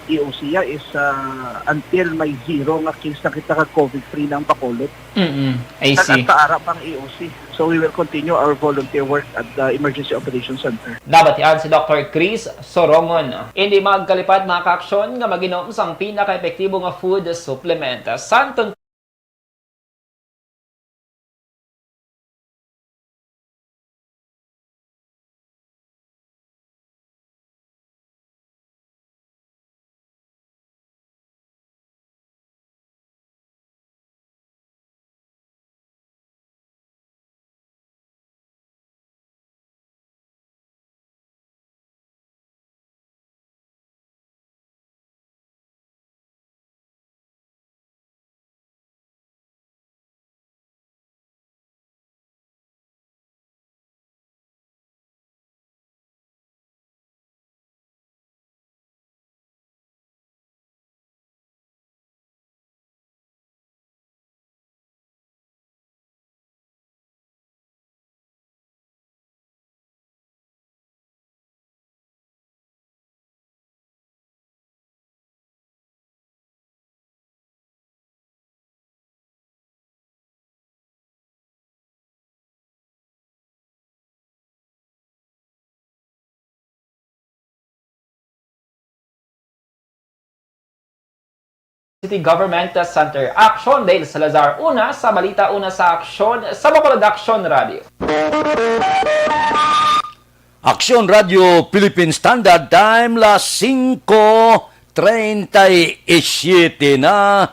E O C ya is, ah, until may zero nga case na kita kag COVID free na ang Bacolod. Mm-mm. I see. Nag-, nag-aara pa ang E O C. So we will continue our volunteer work at the Emergency Operations Center. Nabatian si Doctor Chris Sorongon. Indi magkalipay, mga ka-aksyon, nga mag-inom sang pinaka-epektibo nga food supplement. Sa Anton City Government Center. Action, Dale Salazar. Una sa balita, una sa aksyon, sa Bacolod Action Radio. Aksyon Radio Philippine Standard Time, las singko treinta y siete na.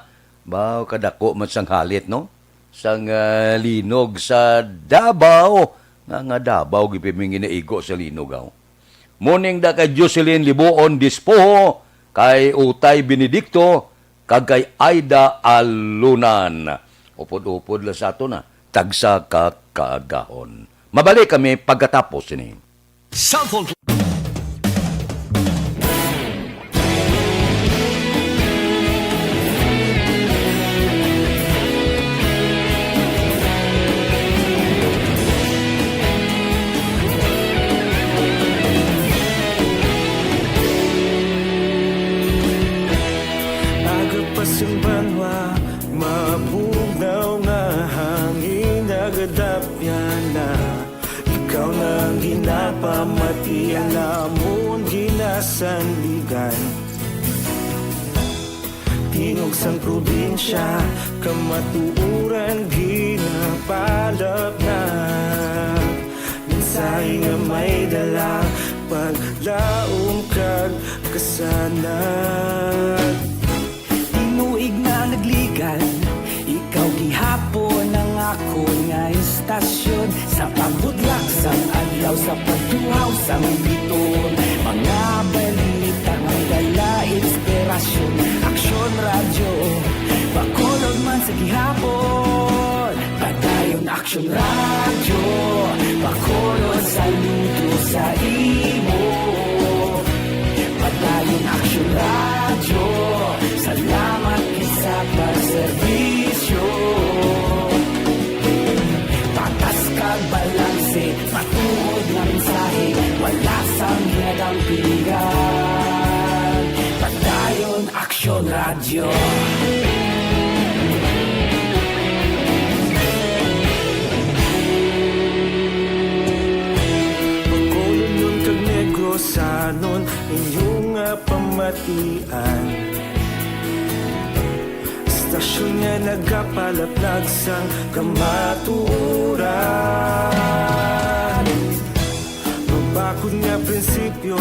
Baw, kadako man sang halit, no? Sang, ah, linog sa Davao. Nga, nga Davao, gid pa man ginaigo sa linog, aw. Morning da kay Jocelyn Libuon Dispoho, kay Utay Benedicto, kag kay Aida Alunan. Upod-upod lang sa ato na, tagsa ka kaagahon. Mabalik kami pagkatapos sini. Cellphone. Aga pa sing banwa, mabugnaw nga hangin, nagadapyan na. Ikaw na ang ginapamati, ang amon ginasandigan. Tingog sang probinsya, kamatuoran ginapalapnag. Mensahe nga may dala, paglaom kag kasanag. Tinuig na nagligan, ikaw gihapon ang akon nga istasyon. Sa pagbutlak sang adlaw, sa pagtuhaw sang biton, mga balita nga dala inspirasyon. Aksyon Radyo, Bacolod man sa gihapon. Padayon Aksyon Radyo, Bacolod, saludo sa imo. Padayon Aksyon Radyo, salamat gid sa pagserbisyo. Patas kag balanse Matuod nga mensahe, wala sang ginadampigan. Padayon Aksyon Radyo. Bacolodnon kag Negrosanon, inyo nga pamatian. Istasyon nga nagapalaplag sang kamatuoran. Mabakod nga prinsipyo,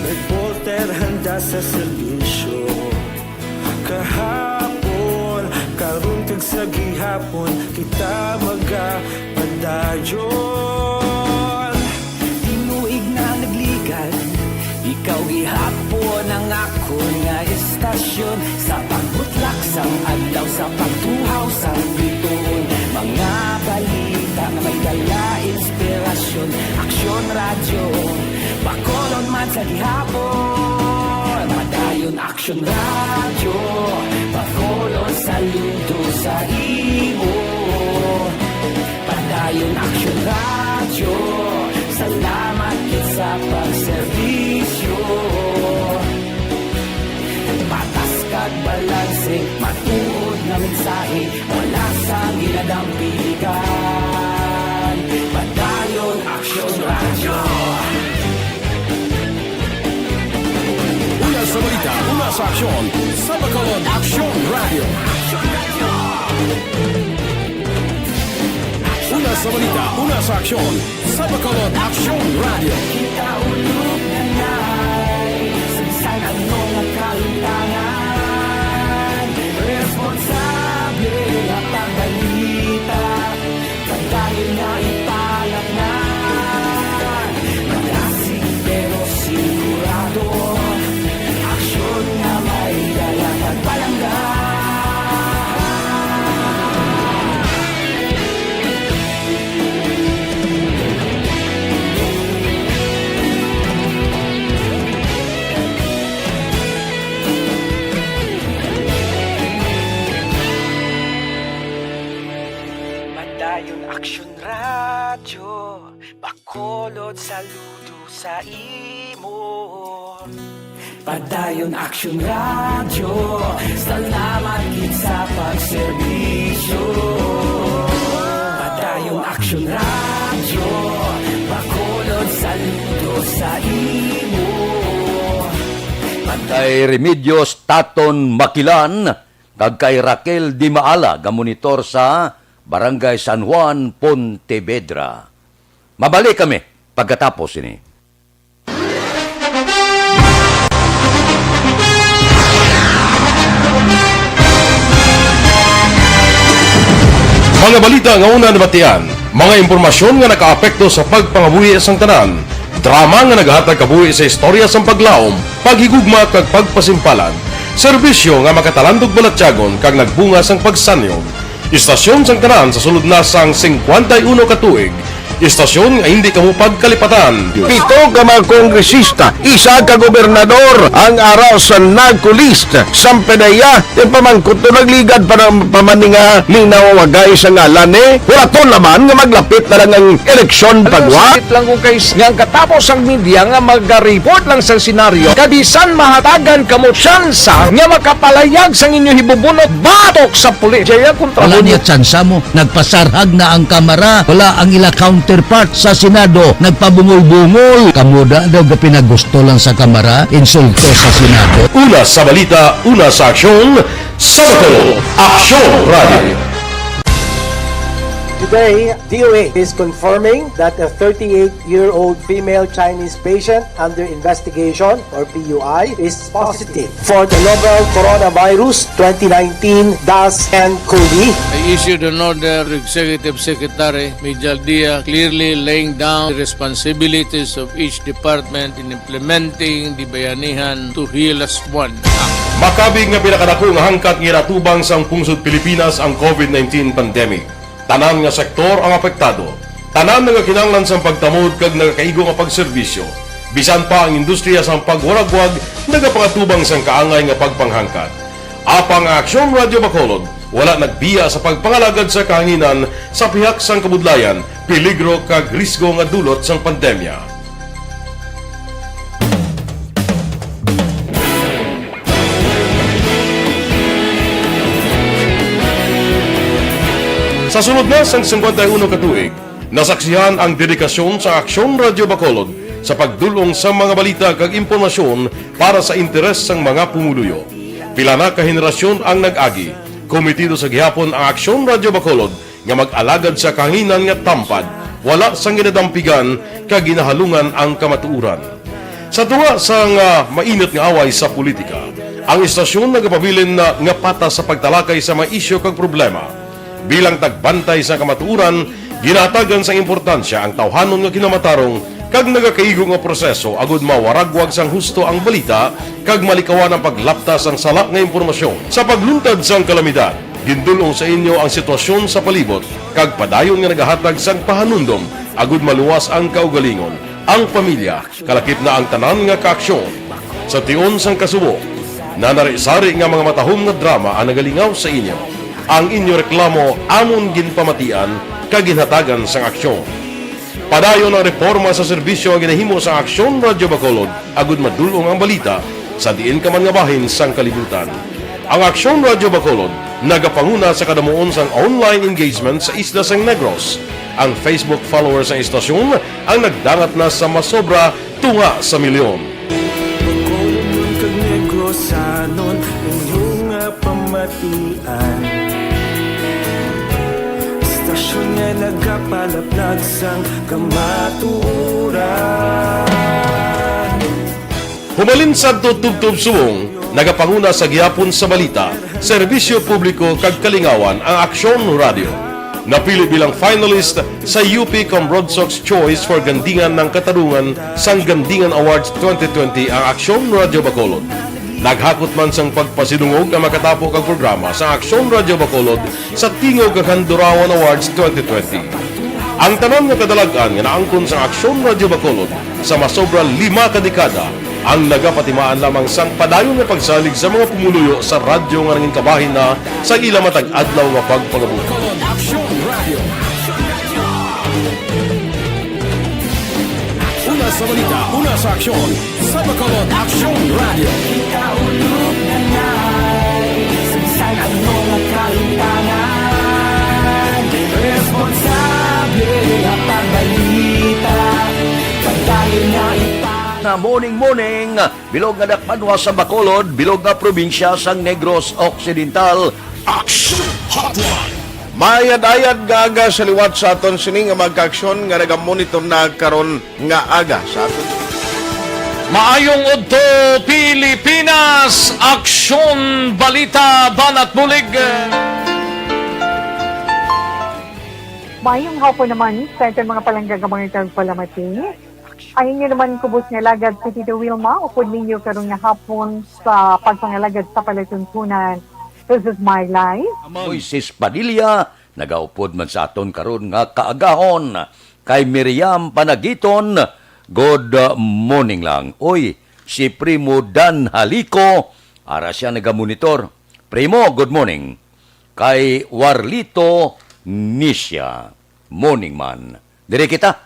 reporter handa sa serbisyo. Kahapon, karon kag sa gihapon, kita magapadayon. Tinuig na nagligad, ikaw gihapon ang akon nga istasyon. Sa pagbutlak sang adlaw, sa pagtuhaw sang bituon, mga balita nga may dala inspirasyon. Aksyon Radyo, Bacolod man sa gihapon. Padayon Aksyon Radyo, Bacolod saludo sa imo. Padayon Aksyon Radyo, salamat gid sa pagserbisyo. Patas kag balanse, matuod nga mensahe, wala sang ginadampigan. Padayon Aksyon Radyo. Una sa balita, una sa aksyon, sa Bacolod Aksyon Radyo. Una sa balita, una sa aksyon, sa Bacolod Aksyon Radyo. Kita ulog na nay, sa bisan ano nga kahimtangan, responsable nga pagbalita. Padayon nga ipalatnan, malasig pero sigurado. Aksyon nga may dala kag palangga. Padayon Aksyon Radyo, Bacolod saludo sa imo. Padayon Aksyon Radyo, salamat gid sa pagserbisyo. Padayon Aksyon Radyo, Bacolod saludo sa imo. Kay Remedios Taton Makilan, kag kay Raquel Di Maala nga monitor sa Barangay San Juan, Pontevedra. Mabalik kami pagkatapos ini. Mga balita nga una nabatian, mga impormasyon nga nakaapekto sa pagpangabuhi sang tanan, drama nga nagahatag kabuhi sa istorya sang paglaom, paghigugma kag pagpasimpalan, serbisyo nga makatalandog balatyagon kag nagbunga sang pagsanyog. Istasyon sang tanan sa sulod na sang singkwenta y uno ka tuig. Istasyon nga hindi kamo pagkalipatan. Pito ka mga kongresista, isa ka gobernador ang ara sa NAGCO list. Sampanaya, ti pamangkot to nagligad pa ng pamaninga ni nawawagay sa ngalan ni. Hulaton naman nga maglapit na lang ang eleksyon. Alam mo, pagwa. Sakit lang kung kay nga ang katapos ang media nga magaripot lang sa senaryo. Kabisan mahatagan kamo tsansa nga makapalayag sang inyo hibubunot batok sa pulis. Jaya kontra. Wala mo niya tsansa mo. Nagpasarhag na ang Kamara. Wala ang ila counterpart sa Senado. Nagpabungol-bungol. Kamo da daw gapinagusto lang sa Kamara. Insulto sa Senado. Una sa balita, una sa aksyon, sa Bacolod Aksyon Radio. Today, D O A is confirming that a thirty-eight-year-old female Chinese patient under investigation, or P U I, is positive for the novel coronavirus twenty nineteen dash N COVID. I issued an order to Executive Secretary Mijal Dia, clearly laying down the responsibilities of each department in implementing the Bayanihan to Heal Us One Act. Makabig nga pinakadako nga hangkat nga ginatubang sang pungsod Pilipinas ang COVID nineteen pandemic. Tanan nga sektor ang apektado. Tanan nagakinahanglan sang pagtamod kag nagakaigo nga pagserbisyo. Bisan pa ang industriya sang pagwaragwag nagapangatubang sang kaangay nga pagpanghangkat. Apang ang Aksyon Radio Bacolod Wala nagbiya sa pagpangalagad sa kahanginan sa pihak sang kabudlayan, peligro kag risgo nga dulot sang pandemya. Sa sulod na sang singkwenta y uno ka tuig, nasaksihan ang dedikasyon sa Aksyon Radyo Bacolod sa pagdul-ong sa mga balita kag impormasyon para sa interes sang mga pumuluyo. Pila na ka henerasyon ang nag-agi, komitido sa gihapon ang Aksyon Radyo Bacolod nga mag-alagad sa kahanginan nga tampad, wala sang ginadampigan kag ginahalungan ang kamatuoran. Sa tunga sang, ah, mainit nga away sa politika, ang istasyon nagapabilin na nga patas sa pagtalakay sa mga isyu kag problema. Bilang tagbantay sa kamatuoran, ginahatagan sang importansya ang tawhanon nga kinamatarong kag nagakaigo nga proseso agud mawaragwag sang husto ang balita kag malikawan ang paglapta sang sala nga impormasyon. Sa pagluntad sang kalamidad, gindul-ong sa inyo ang sitwasyon sa palibot kag padayon nga nagahatag sang pahanumdom agud maluwas ang kaugalingon, ang pamilya, kalakip na ang tanan nga kaaksyon. Sa tion sang kasubo, nanari-sari nga mga matahom nga drama ang nagalingaw sa inyo. Ang inyo reklamo amon ginpamatian kag ginhatagan sang aksyon. Padayon ang reporma sa serbisyo nga ginahimo sa Aksyon Radyo Bacolod agud madul-ong ang balita sa diin ka man nga bahin sang kalibutan. Ang Aksyon Radyo Bacolod nagapanguna sa kadamuon sang online engagement sa isla sang Negros. Ang Facebook followers sang istasyon ang nagdangat na sa masobra tunga sa milyon. Bacolod kag Negrosanon, inyo nga pamatian. Istasyon nga nagapalaplag sang kamatuoran. Hubalin sadto tubtob subong, nagapanguna sa gihapon sa balita, serbisyo publiko kag kalingawan ang Aksyon Radyo. Napili bilang finalist sa U P Cambrodsoc's Choice for Gandingan ng Katarungan sang Gandingan Awards twenty twenty ang Aksyon Radyo Bacolod. Naghakot man sang pagpasidungog ang makatapo kag programa sa Aksyon Radyo Bacolod sa Tingog kag Handurawan Awards twenty twenty. Ang tanan nga kadalag-an nga naangkon sang Aksyon Radyo Bacolod sa masobra lima ka dekada ang nagapatimaan lamang sang padayon nga pagsalig sa mga pumuluyo sa radyo nga nangin kabahin na sa ila matag adlaw nga pagpangabuhi. Bacolod Aksyon Radio. Una sa balita, una sa aksyon, sa Bacolod Aksyon Radio. Ikaulog na nga, sa bisan ano nga kahimtangan, responsable nga pagbalita, pagdayon nga ipa- Na morning, morning, bilog nga dakpanwa sa Bacolod, bilog nga probinsya sang Negros Occidental. Action Hotline. Maayad-ayad nga aga sa liwat sa aton sini nga mga kaaksyon nga nagamonitor na karon nga aga sa aton. Maayong udto, Pilipinas! Aksyon, balita, banat bulig. Maayong hapon naman sa aton mga palangga nga mga tagpalamati. Ang inyo naman kubos nga alagad si Tito Wilma, upod ninyo karon nga hapon sa pagpangalagad sa palatuntunan. This is my life. Moises Padilla, nagaupod man sa aton karon nga kaagahon. Kay Miriam Panagiton, good morning lang. Uy, si Primo Dan Halico, ara siya nagamonitor. Primo, good morning. Kay Warlito Nisha, morning man. Diri kita.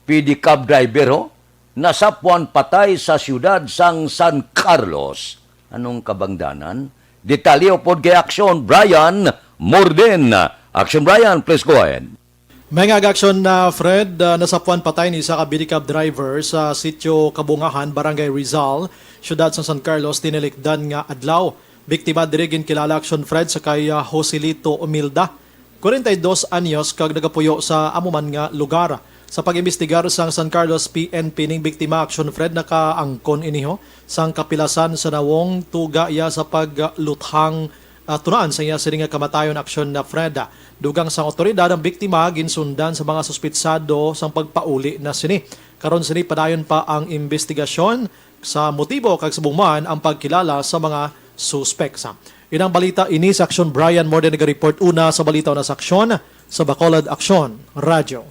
Pedicab driver, ho, nasapuan patay sa siyudad sang San Carlos. Anong kabangdanan? Detalye upod kay Action Brian Morden. Action Brian, please go ahead. May nga action na, Fred, ah, nasapuan patay ni isa ka pedicab driver sa Sitio Kabungahan, Barangay Rizal, siyudad sa San Carlos, tinilikdan nga adlaw. Biktima diri ginkilala, Action Fred, sa kay, ah, Joselito Umilda, kwarenta y dos anyos, kag nagapuyo sa amo man nga lugar. Sa pag-imbestigar sang San Carlos P N P ning biktima, Action Fred, nakaangkon iniho sang kapilasan sa nawong tuga iya sa pagluthang, ah, tunaan sa iya sini nga kamatayon, Action na Fred. Dugang sang awtoridad, ang biktima ginsundan sa mga suspitsado sang pagpauli na sini. Karon sini padayon pa ang imbestigasyon sa motibo kag subong man ang pagkilala sa mga suspek. Inang balita ini sa Aksyon, Brian Morden naga-report una sa balita, una sa aksyon sa Bacolod Aksyon Radyo.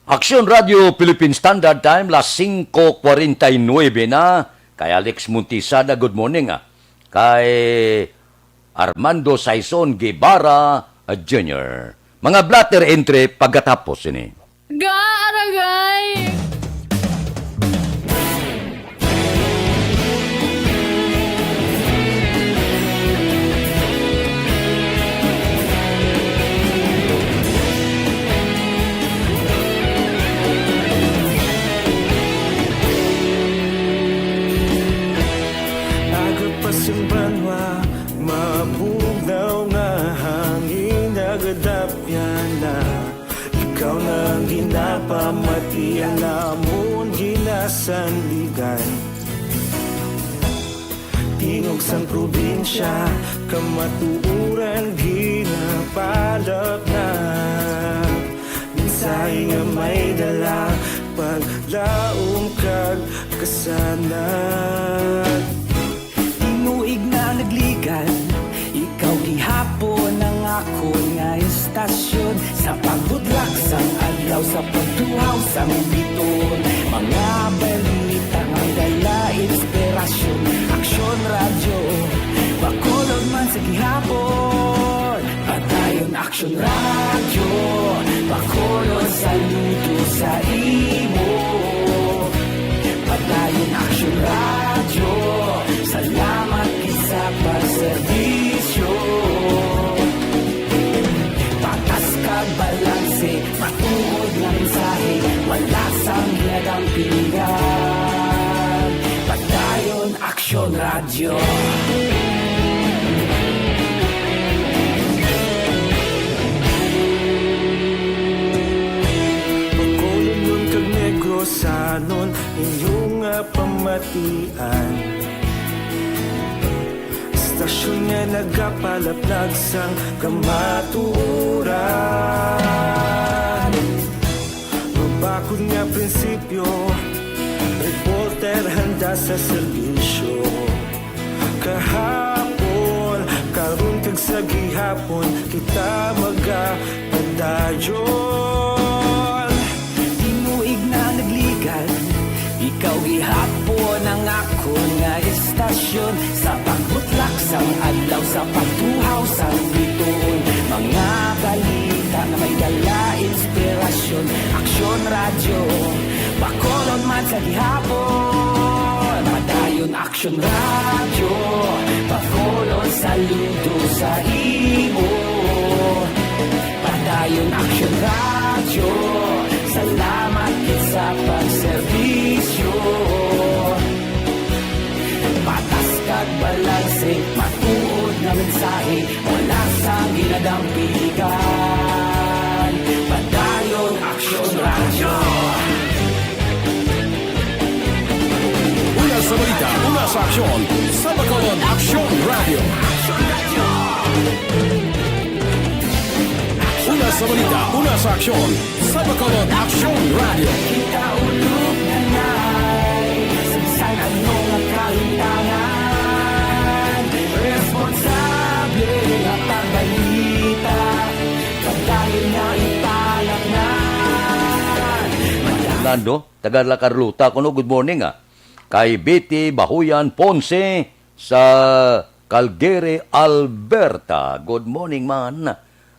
Aksyon Radyo Philippine Standard Time, las singko kwarenta y nuebe na. Kay Alex Montisada, good morning, ah. kay Armando Saison Guevara Junior. Mga blotter entry pagkatapos ini. Ga, aragay! Aga pa sing banwa, mabugnaw nga hangin, nagadapyan na. Ikaw na ang ginapamati, ang amon ginasandigan. Tingog sang probinsya, kamatuoran ginapalapnap. Mensahe nga may dala, paglaom kag kasanag. Tinuig na nagligan, ikaw gihapon ang akon nga istasyon. Sa pagbudlak sang adlaw, sa pagtuhaw sang biton, mga balita nga dala inspirasyon. Aksyon Radyo, Bacolod man sa gihapon. Padayon Aksyon Radyo, Bacolod, saludo sa imo. Padayon Aksyon Radyo, salamat gid sa pagserbisyo. Patas kag balanse, matuod nga mensahe, wala sang ginadampingan. Padayon Aksyon Radyo. Bacolodnon kag Negrosanon, inyo nga pamatian. Istasyon nga nagapalaplag sang kamatuoran. Mabakod nga prinsipyo, reporter handa sa serbisyo. Kahapon, karon kag sa gihapon, kita magapadayon. Tinuig na nagligan, ikaw gihapon ang akon nga istasyon. Sa pagbutlak sang adlaw, sa pagtuhaw sang bituon, mga balita nga may dala inspirasyon. Aksyon Radyo, Bacolod man sa gihapon. Padayon Aksyon Radyo, Bacolod, saludo sa imo. Padayon Aksyon Radyo, salamat gid sa pagserbisyo. Patas kag balanse, matuod nga mensahe, wala sang ginadampigan. Padayon Aksyon Radyo. Una sa balita, una sa aksyon, sa Bacolod Aksyon Radyo. Una sa balita, una sa aksyon, sa Bacolod Aksyon Radyo. Kita ulog na nay, sa bisan ano nga kahintangan, responsable nga pagbalita, padayon nga ipalatnan. Orlando, taga La Carlota, kuno, good morning, ah. Kay Betty Bahuyan Ponce sa Calgary, Alberta. Good morning, man.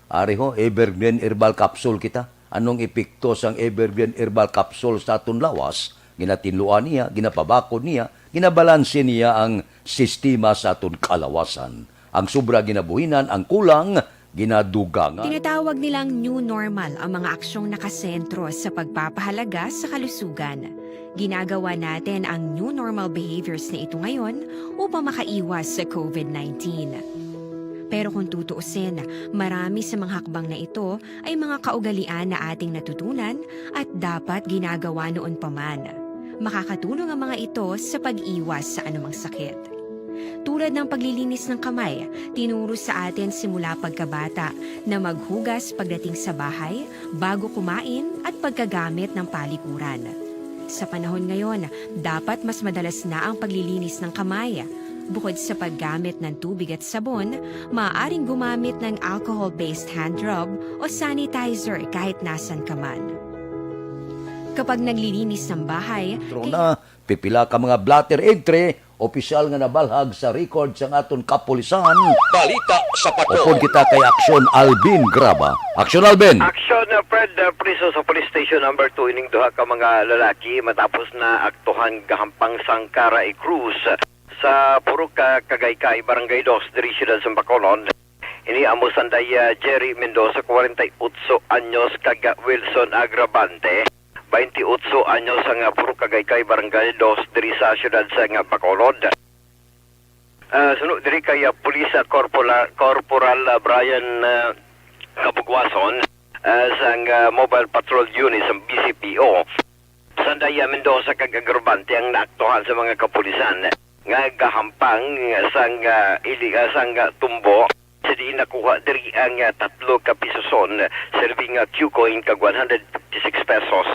Ari ho, Evergreen Herbal Capsule kita. Anong epekto sang Evergreen Herbal Capsule sa aton lawas? Ginatinluan niya, ginapabakod niya, ginabalanse niya ang sistema sa aton kalawasan. Ang sobra ginabuhinan, ang kulang ginadugangan. Tinatawag nilang new normal ang mga aksyong nakasentro sa pagpapahalaga sa kalusugan. Ginagawa natin ang new normal behaviors na ito ngayon upang makaiwas sa covid nineteen. Pero kung tutuusin, marami sa mga hakbang na ito ay mga kaugalian na ating natutunan at dapat ginagawa noon pa man. Makakatulong ang mga ito sa pag-iwas sa anumang sakit. Tulad ng paglilinis ng kamay, tinuro sa atin simula pagkabata na maghugas pagdating sa bahay, bago kumain, at pagkagamit ng palikuran. Sa panahon ngayon, dapat mas madalas na ang paglilinis ng kamay. Bukod sa paggamit ng tubig at sabon, maaaring gumamit ng alcohol-based hand rub o sanitizer kahit nasan ka man. Kapag naglilinis ng bahay, Drone na, pipila ka mga blotter entry, opisyal nga nabalhag sa record sang aton kapulisan. Balita sa Bacolod. Upod kita kay Aksyon Alvin Graba. Aksyon Alvin! Aksyon, uh, Fred, uh, priso sa Police Station Number Two ining duha ka mga lalaki matapos na aktuhan gahampang sang Cara y Cruz sa Purok ka Kagaykay, Barangay Dos, diri siyudad sa Bacolod. Ini amo sanday, ah, Jerry Mendoza, kwarenta y otso anyos, kag, ah, Wilson Agravante, baynte otso anyos, ang, ah, Purok Kagaykay, Barangay Dos, diri sa siyudad sa, ah, Bacolod. Ah, suno diri kay, ah, Police, ah, Corporal, Corporal, ah, Brian, ah, Kabugwason, ah, sang, ah, Mobile Patrol Unit sang B C P O. Sanday, ah, Mendoza kag Agravante ang naaktuhan sa mga kapulisan nga gahampang sang, ah, ili-, ah, sang, ah, tumbo sa diin nakuha diri ang, ah, tatlo ka pisoson, serbi nga Q-coin kag one hundred fifty-six pesos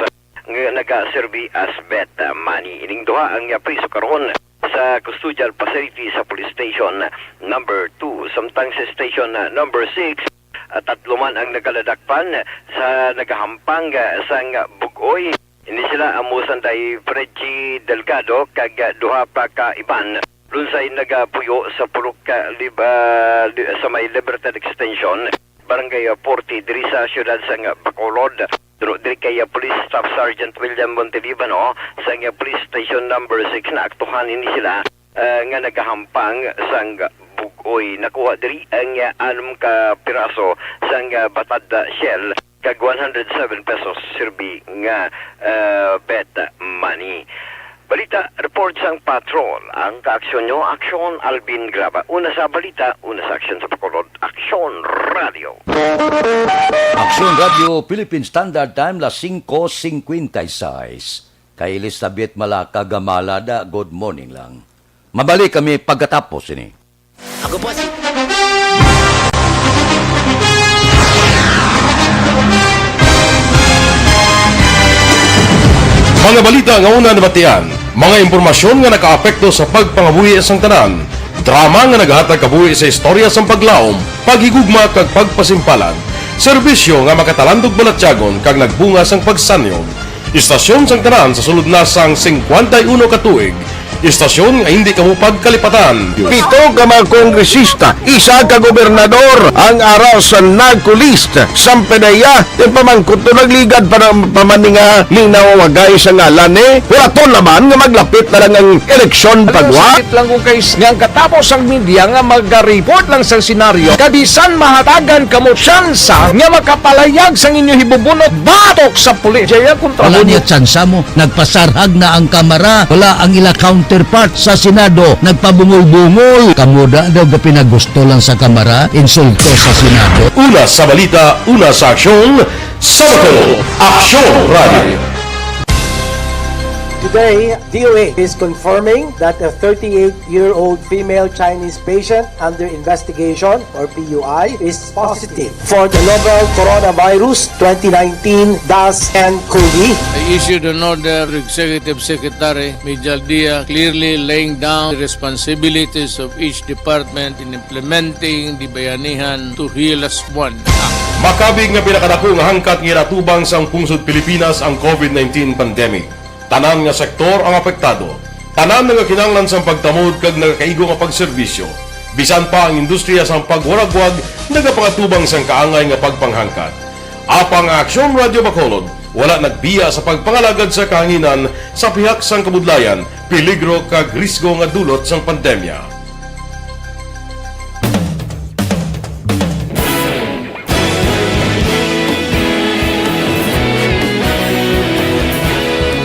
nga nagaserbi as bet, ah, money. Ining duha ang, ah, priso karon sa custodial facility sa Police Station Number Two, samtang sa Station, ah, Number Six, ah, tatlo man ang nagaladakpan sa nagahampang, ah, sang bug-oy. Ini sila amo sanday Freddy Delgado kag, ah, duha pa ka iban. Lunsay nagapuyo sa pulok, ah, lib-, ah, li-, sa may Libertad Extension, Barangay, ah, forty, diri sa siyudad sang Bacolod. Suno diri kay, ah, Police Staff Sergeant William Montelibano sang, ah, Police Station Number Six, naaktuhan ini sila, ah, nga nagahampang sang bug-oy. Nakuha diri ang, ah, anom ka piraso sang, ah, batad, ah, shell kag one hundred seven pesos serbi nga, ah, bet money. Balita, report sang patrol. Ang kaaksyon nyo, Aksyon Alvin Graba. Una sa balita, una sa aksyon sa Bacolod, Aksyon Radio. Aksyon Radio, Philippine Standard Time, las singko singkwenta y seis. Kay Elizabeth Malaka Gamalada, good morning lang. Mabalik kami pagkatapos ini. Ako po si Mga balita nga una nabatian, mga impormasyon nga nakaapekto sa pagpangabuhi sang tanan, drama nga nagahatag kabuhi sa istorya sang paglaom, paghigugma kag pagpasimpalan, serbisyo nga makatalandog balatyagon kag nagbunga sang pagsanyog. Istasyon sang tanan sa sulod na sang singkwenta y uno ka tuig. Istasyon nga hindi kamo pagkalipatan. Pito ka mga kongresista, isa ka gobernador ang ara sa NAGCO list. Sang P D E A, ti pamangkot to nagligad pa, pa man ni nga linawagay sa ngalan ni. Wala to naman nga maglapit na lang ang eleksyon pagwa. Sakit lang kung kay nga ang katapos ang media nga mag-report lang sa senaryo, kag bisan mahatagan kamo tsansa nga makapalayag sang inyo hibubunot batok sa pulis. Jaya kontra Wala mo. Niya tsansa mo. Nagpasarhag na ang Kamara. Wala ang ila counterpart sa Senado. Nagpabungol-bungol. Kamo da daw gapinagusto lang sa Kamara. Insulto sa Senado. Una sa balita, una sa aksyon, sa Bacolod, Aksyon Radio. Today, D O H is confirming that a thirty-eight-year-old female Chinese patient under investigation, or P U I, is positive for the novel coronavirus twenty nineteen dash N COVID. I issued an order to Executive Secretary Mijal Dia, clearly laying down the responsibilities of each department in implementing the Bayanihan to Heal Us One Act. Makabig nga pinakadako nga hangkat nga ginatubang sang pungsod Pilipinas ang COVID nineteen pandemic. Tanan nga sektor ang apektado. Tanan nagakinahanglan sang pagtamod kag nagakaigo nga pagserbisyo. Bisan pa ang industriya sang pagwaragwag nagapangatubang sang kaangay nga pagpanghangkat. Apang ang Aksyon Radio Bacolod wala nagbiya sa pagpangalagad sa kahanginan sa pihak sang kabudlayan, peligro kag risgo nga dulot sang pandemya.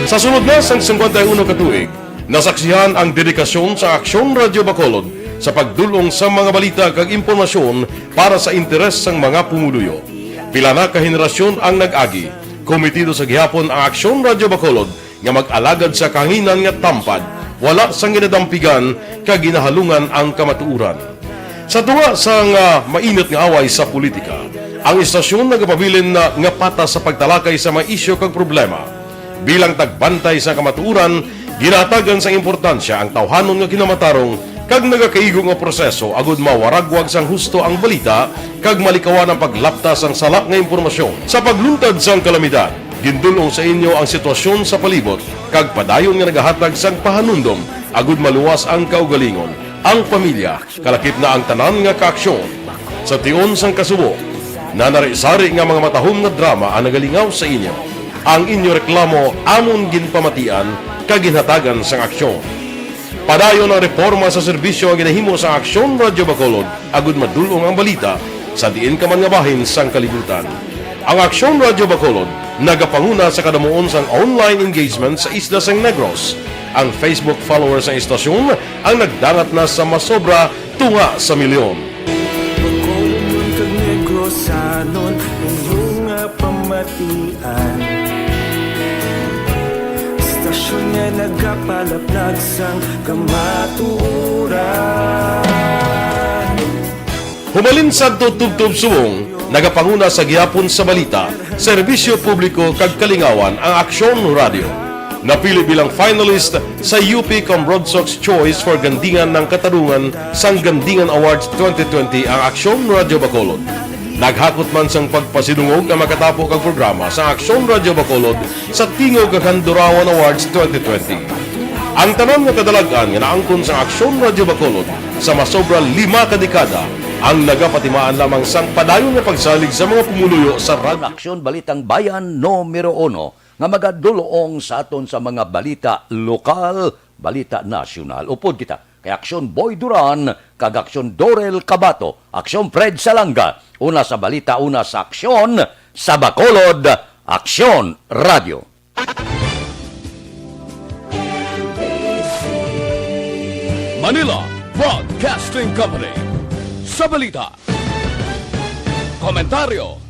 Sa sulod na sang singkwenta y uno ka tuig, nasaksihan ang dedikasyon sa Aksyon Radio Bacolod sa pagdul-ong sa mga balita kag impormasyon para sa interes sang mga pumuluyo. Pila na ka henerasyon ang nag-agi. Komitido sa gihapon ang Aksyon Radio Bacolod nga mag-alagad sa kahanginan nga tampad, wala sang ginadampigan kag ginahalungan ang kamatuoran. Sa tunga sang, ah, mainit nga away sa politika, ang istasyon nagapabilin na nga patas sa pagtalakay sa mga isyu kag problema. Bilang tagbantay sa kamatuoran, ginahatagan sang importansya ang tawhanon nga kinamatarong kag nagakaigo nga proseso agud mawaragwag sang husto ang balita kag malikawan ang paglapta sang sala nga impormasyon. Sa pagluntad sang kalamidad, Gindul-ong sa inyo ang sitwasyon sa palibot kag padayon nga nagahatag sang pahanumdom agud maluwas ang kaugalingon, ang pamilya, kalakip na ang tanan nga kaaksyon. Sa tion sang kasubo, nanari-sari nga mga matahom nga drama ang nagalingaw sa inyo. Ang inyo reklamo amon ginpamatian kag ginhatagan sang aksyon. Padayon ang reporma sa serbisyo nga ginahimo sang Aksyon Radyo Bacolod agud madul-ong ang balita sa diin ka man nga bahin sang kalibutan. Ang Aksyon Radyo Bacolod nagapanguna sa kadamuon sang online engagement sa isla sang Negros. Ang Facebook followers sang istasyon ang nagdangat na sa masobra tunga sa milyon. Bacolodnon kag Negrosanon, inyo nga pamatian. Istasyon nga nagapalaplag sang kamatuoran. Humalin sadto tubtob subong, nagapanguna sa gihapon sa balita, serbisyo publiko kag kalingawan ang Aksyon Radyo. Napili bilang finalist sa U P Cambronsox Choice for Gandingan ng Katarungan sang Gandingan Awards twenty twenty ang Aksyon Radyo Bacolod. Naghakot man sang pagpasidungog ang makatapo kag programa sa Aksyon Radyo Bacolod sa Tingog kag Handurawan Awards twenty twenty. Ang tanan nga kadalag-an nga naangkon sang Aksyon Radyo Bacolod sa masobra lima ka dekada ang nagapatimaan lamang sang padayon nga pagsalig sa mga pumuluyo sa radyo. Aksyon Balitang Bayan numero uno nga magadul-ong sa aton sa mga balita lokal, balita nasyonal. Upod kita kay Aksyon Boy Duran kag Aksyon Dorel Cabato, Aksyon Fred Salanga, una sa balita, una sa aksyon, sa Bacolod, Aksyon Radyo. Manila Broadcasting Company. Sa balita, komentaryo,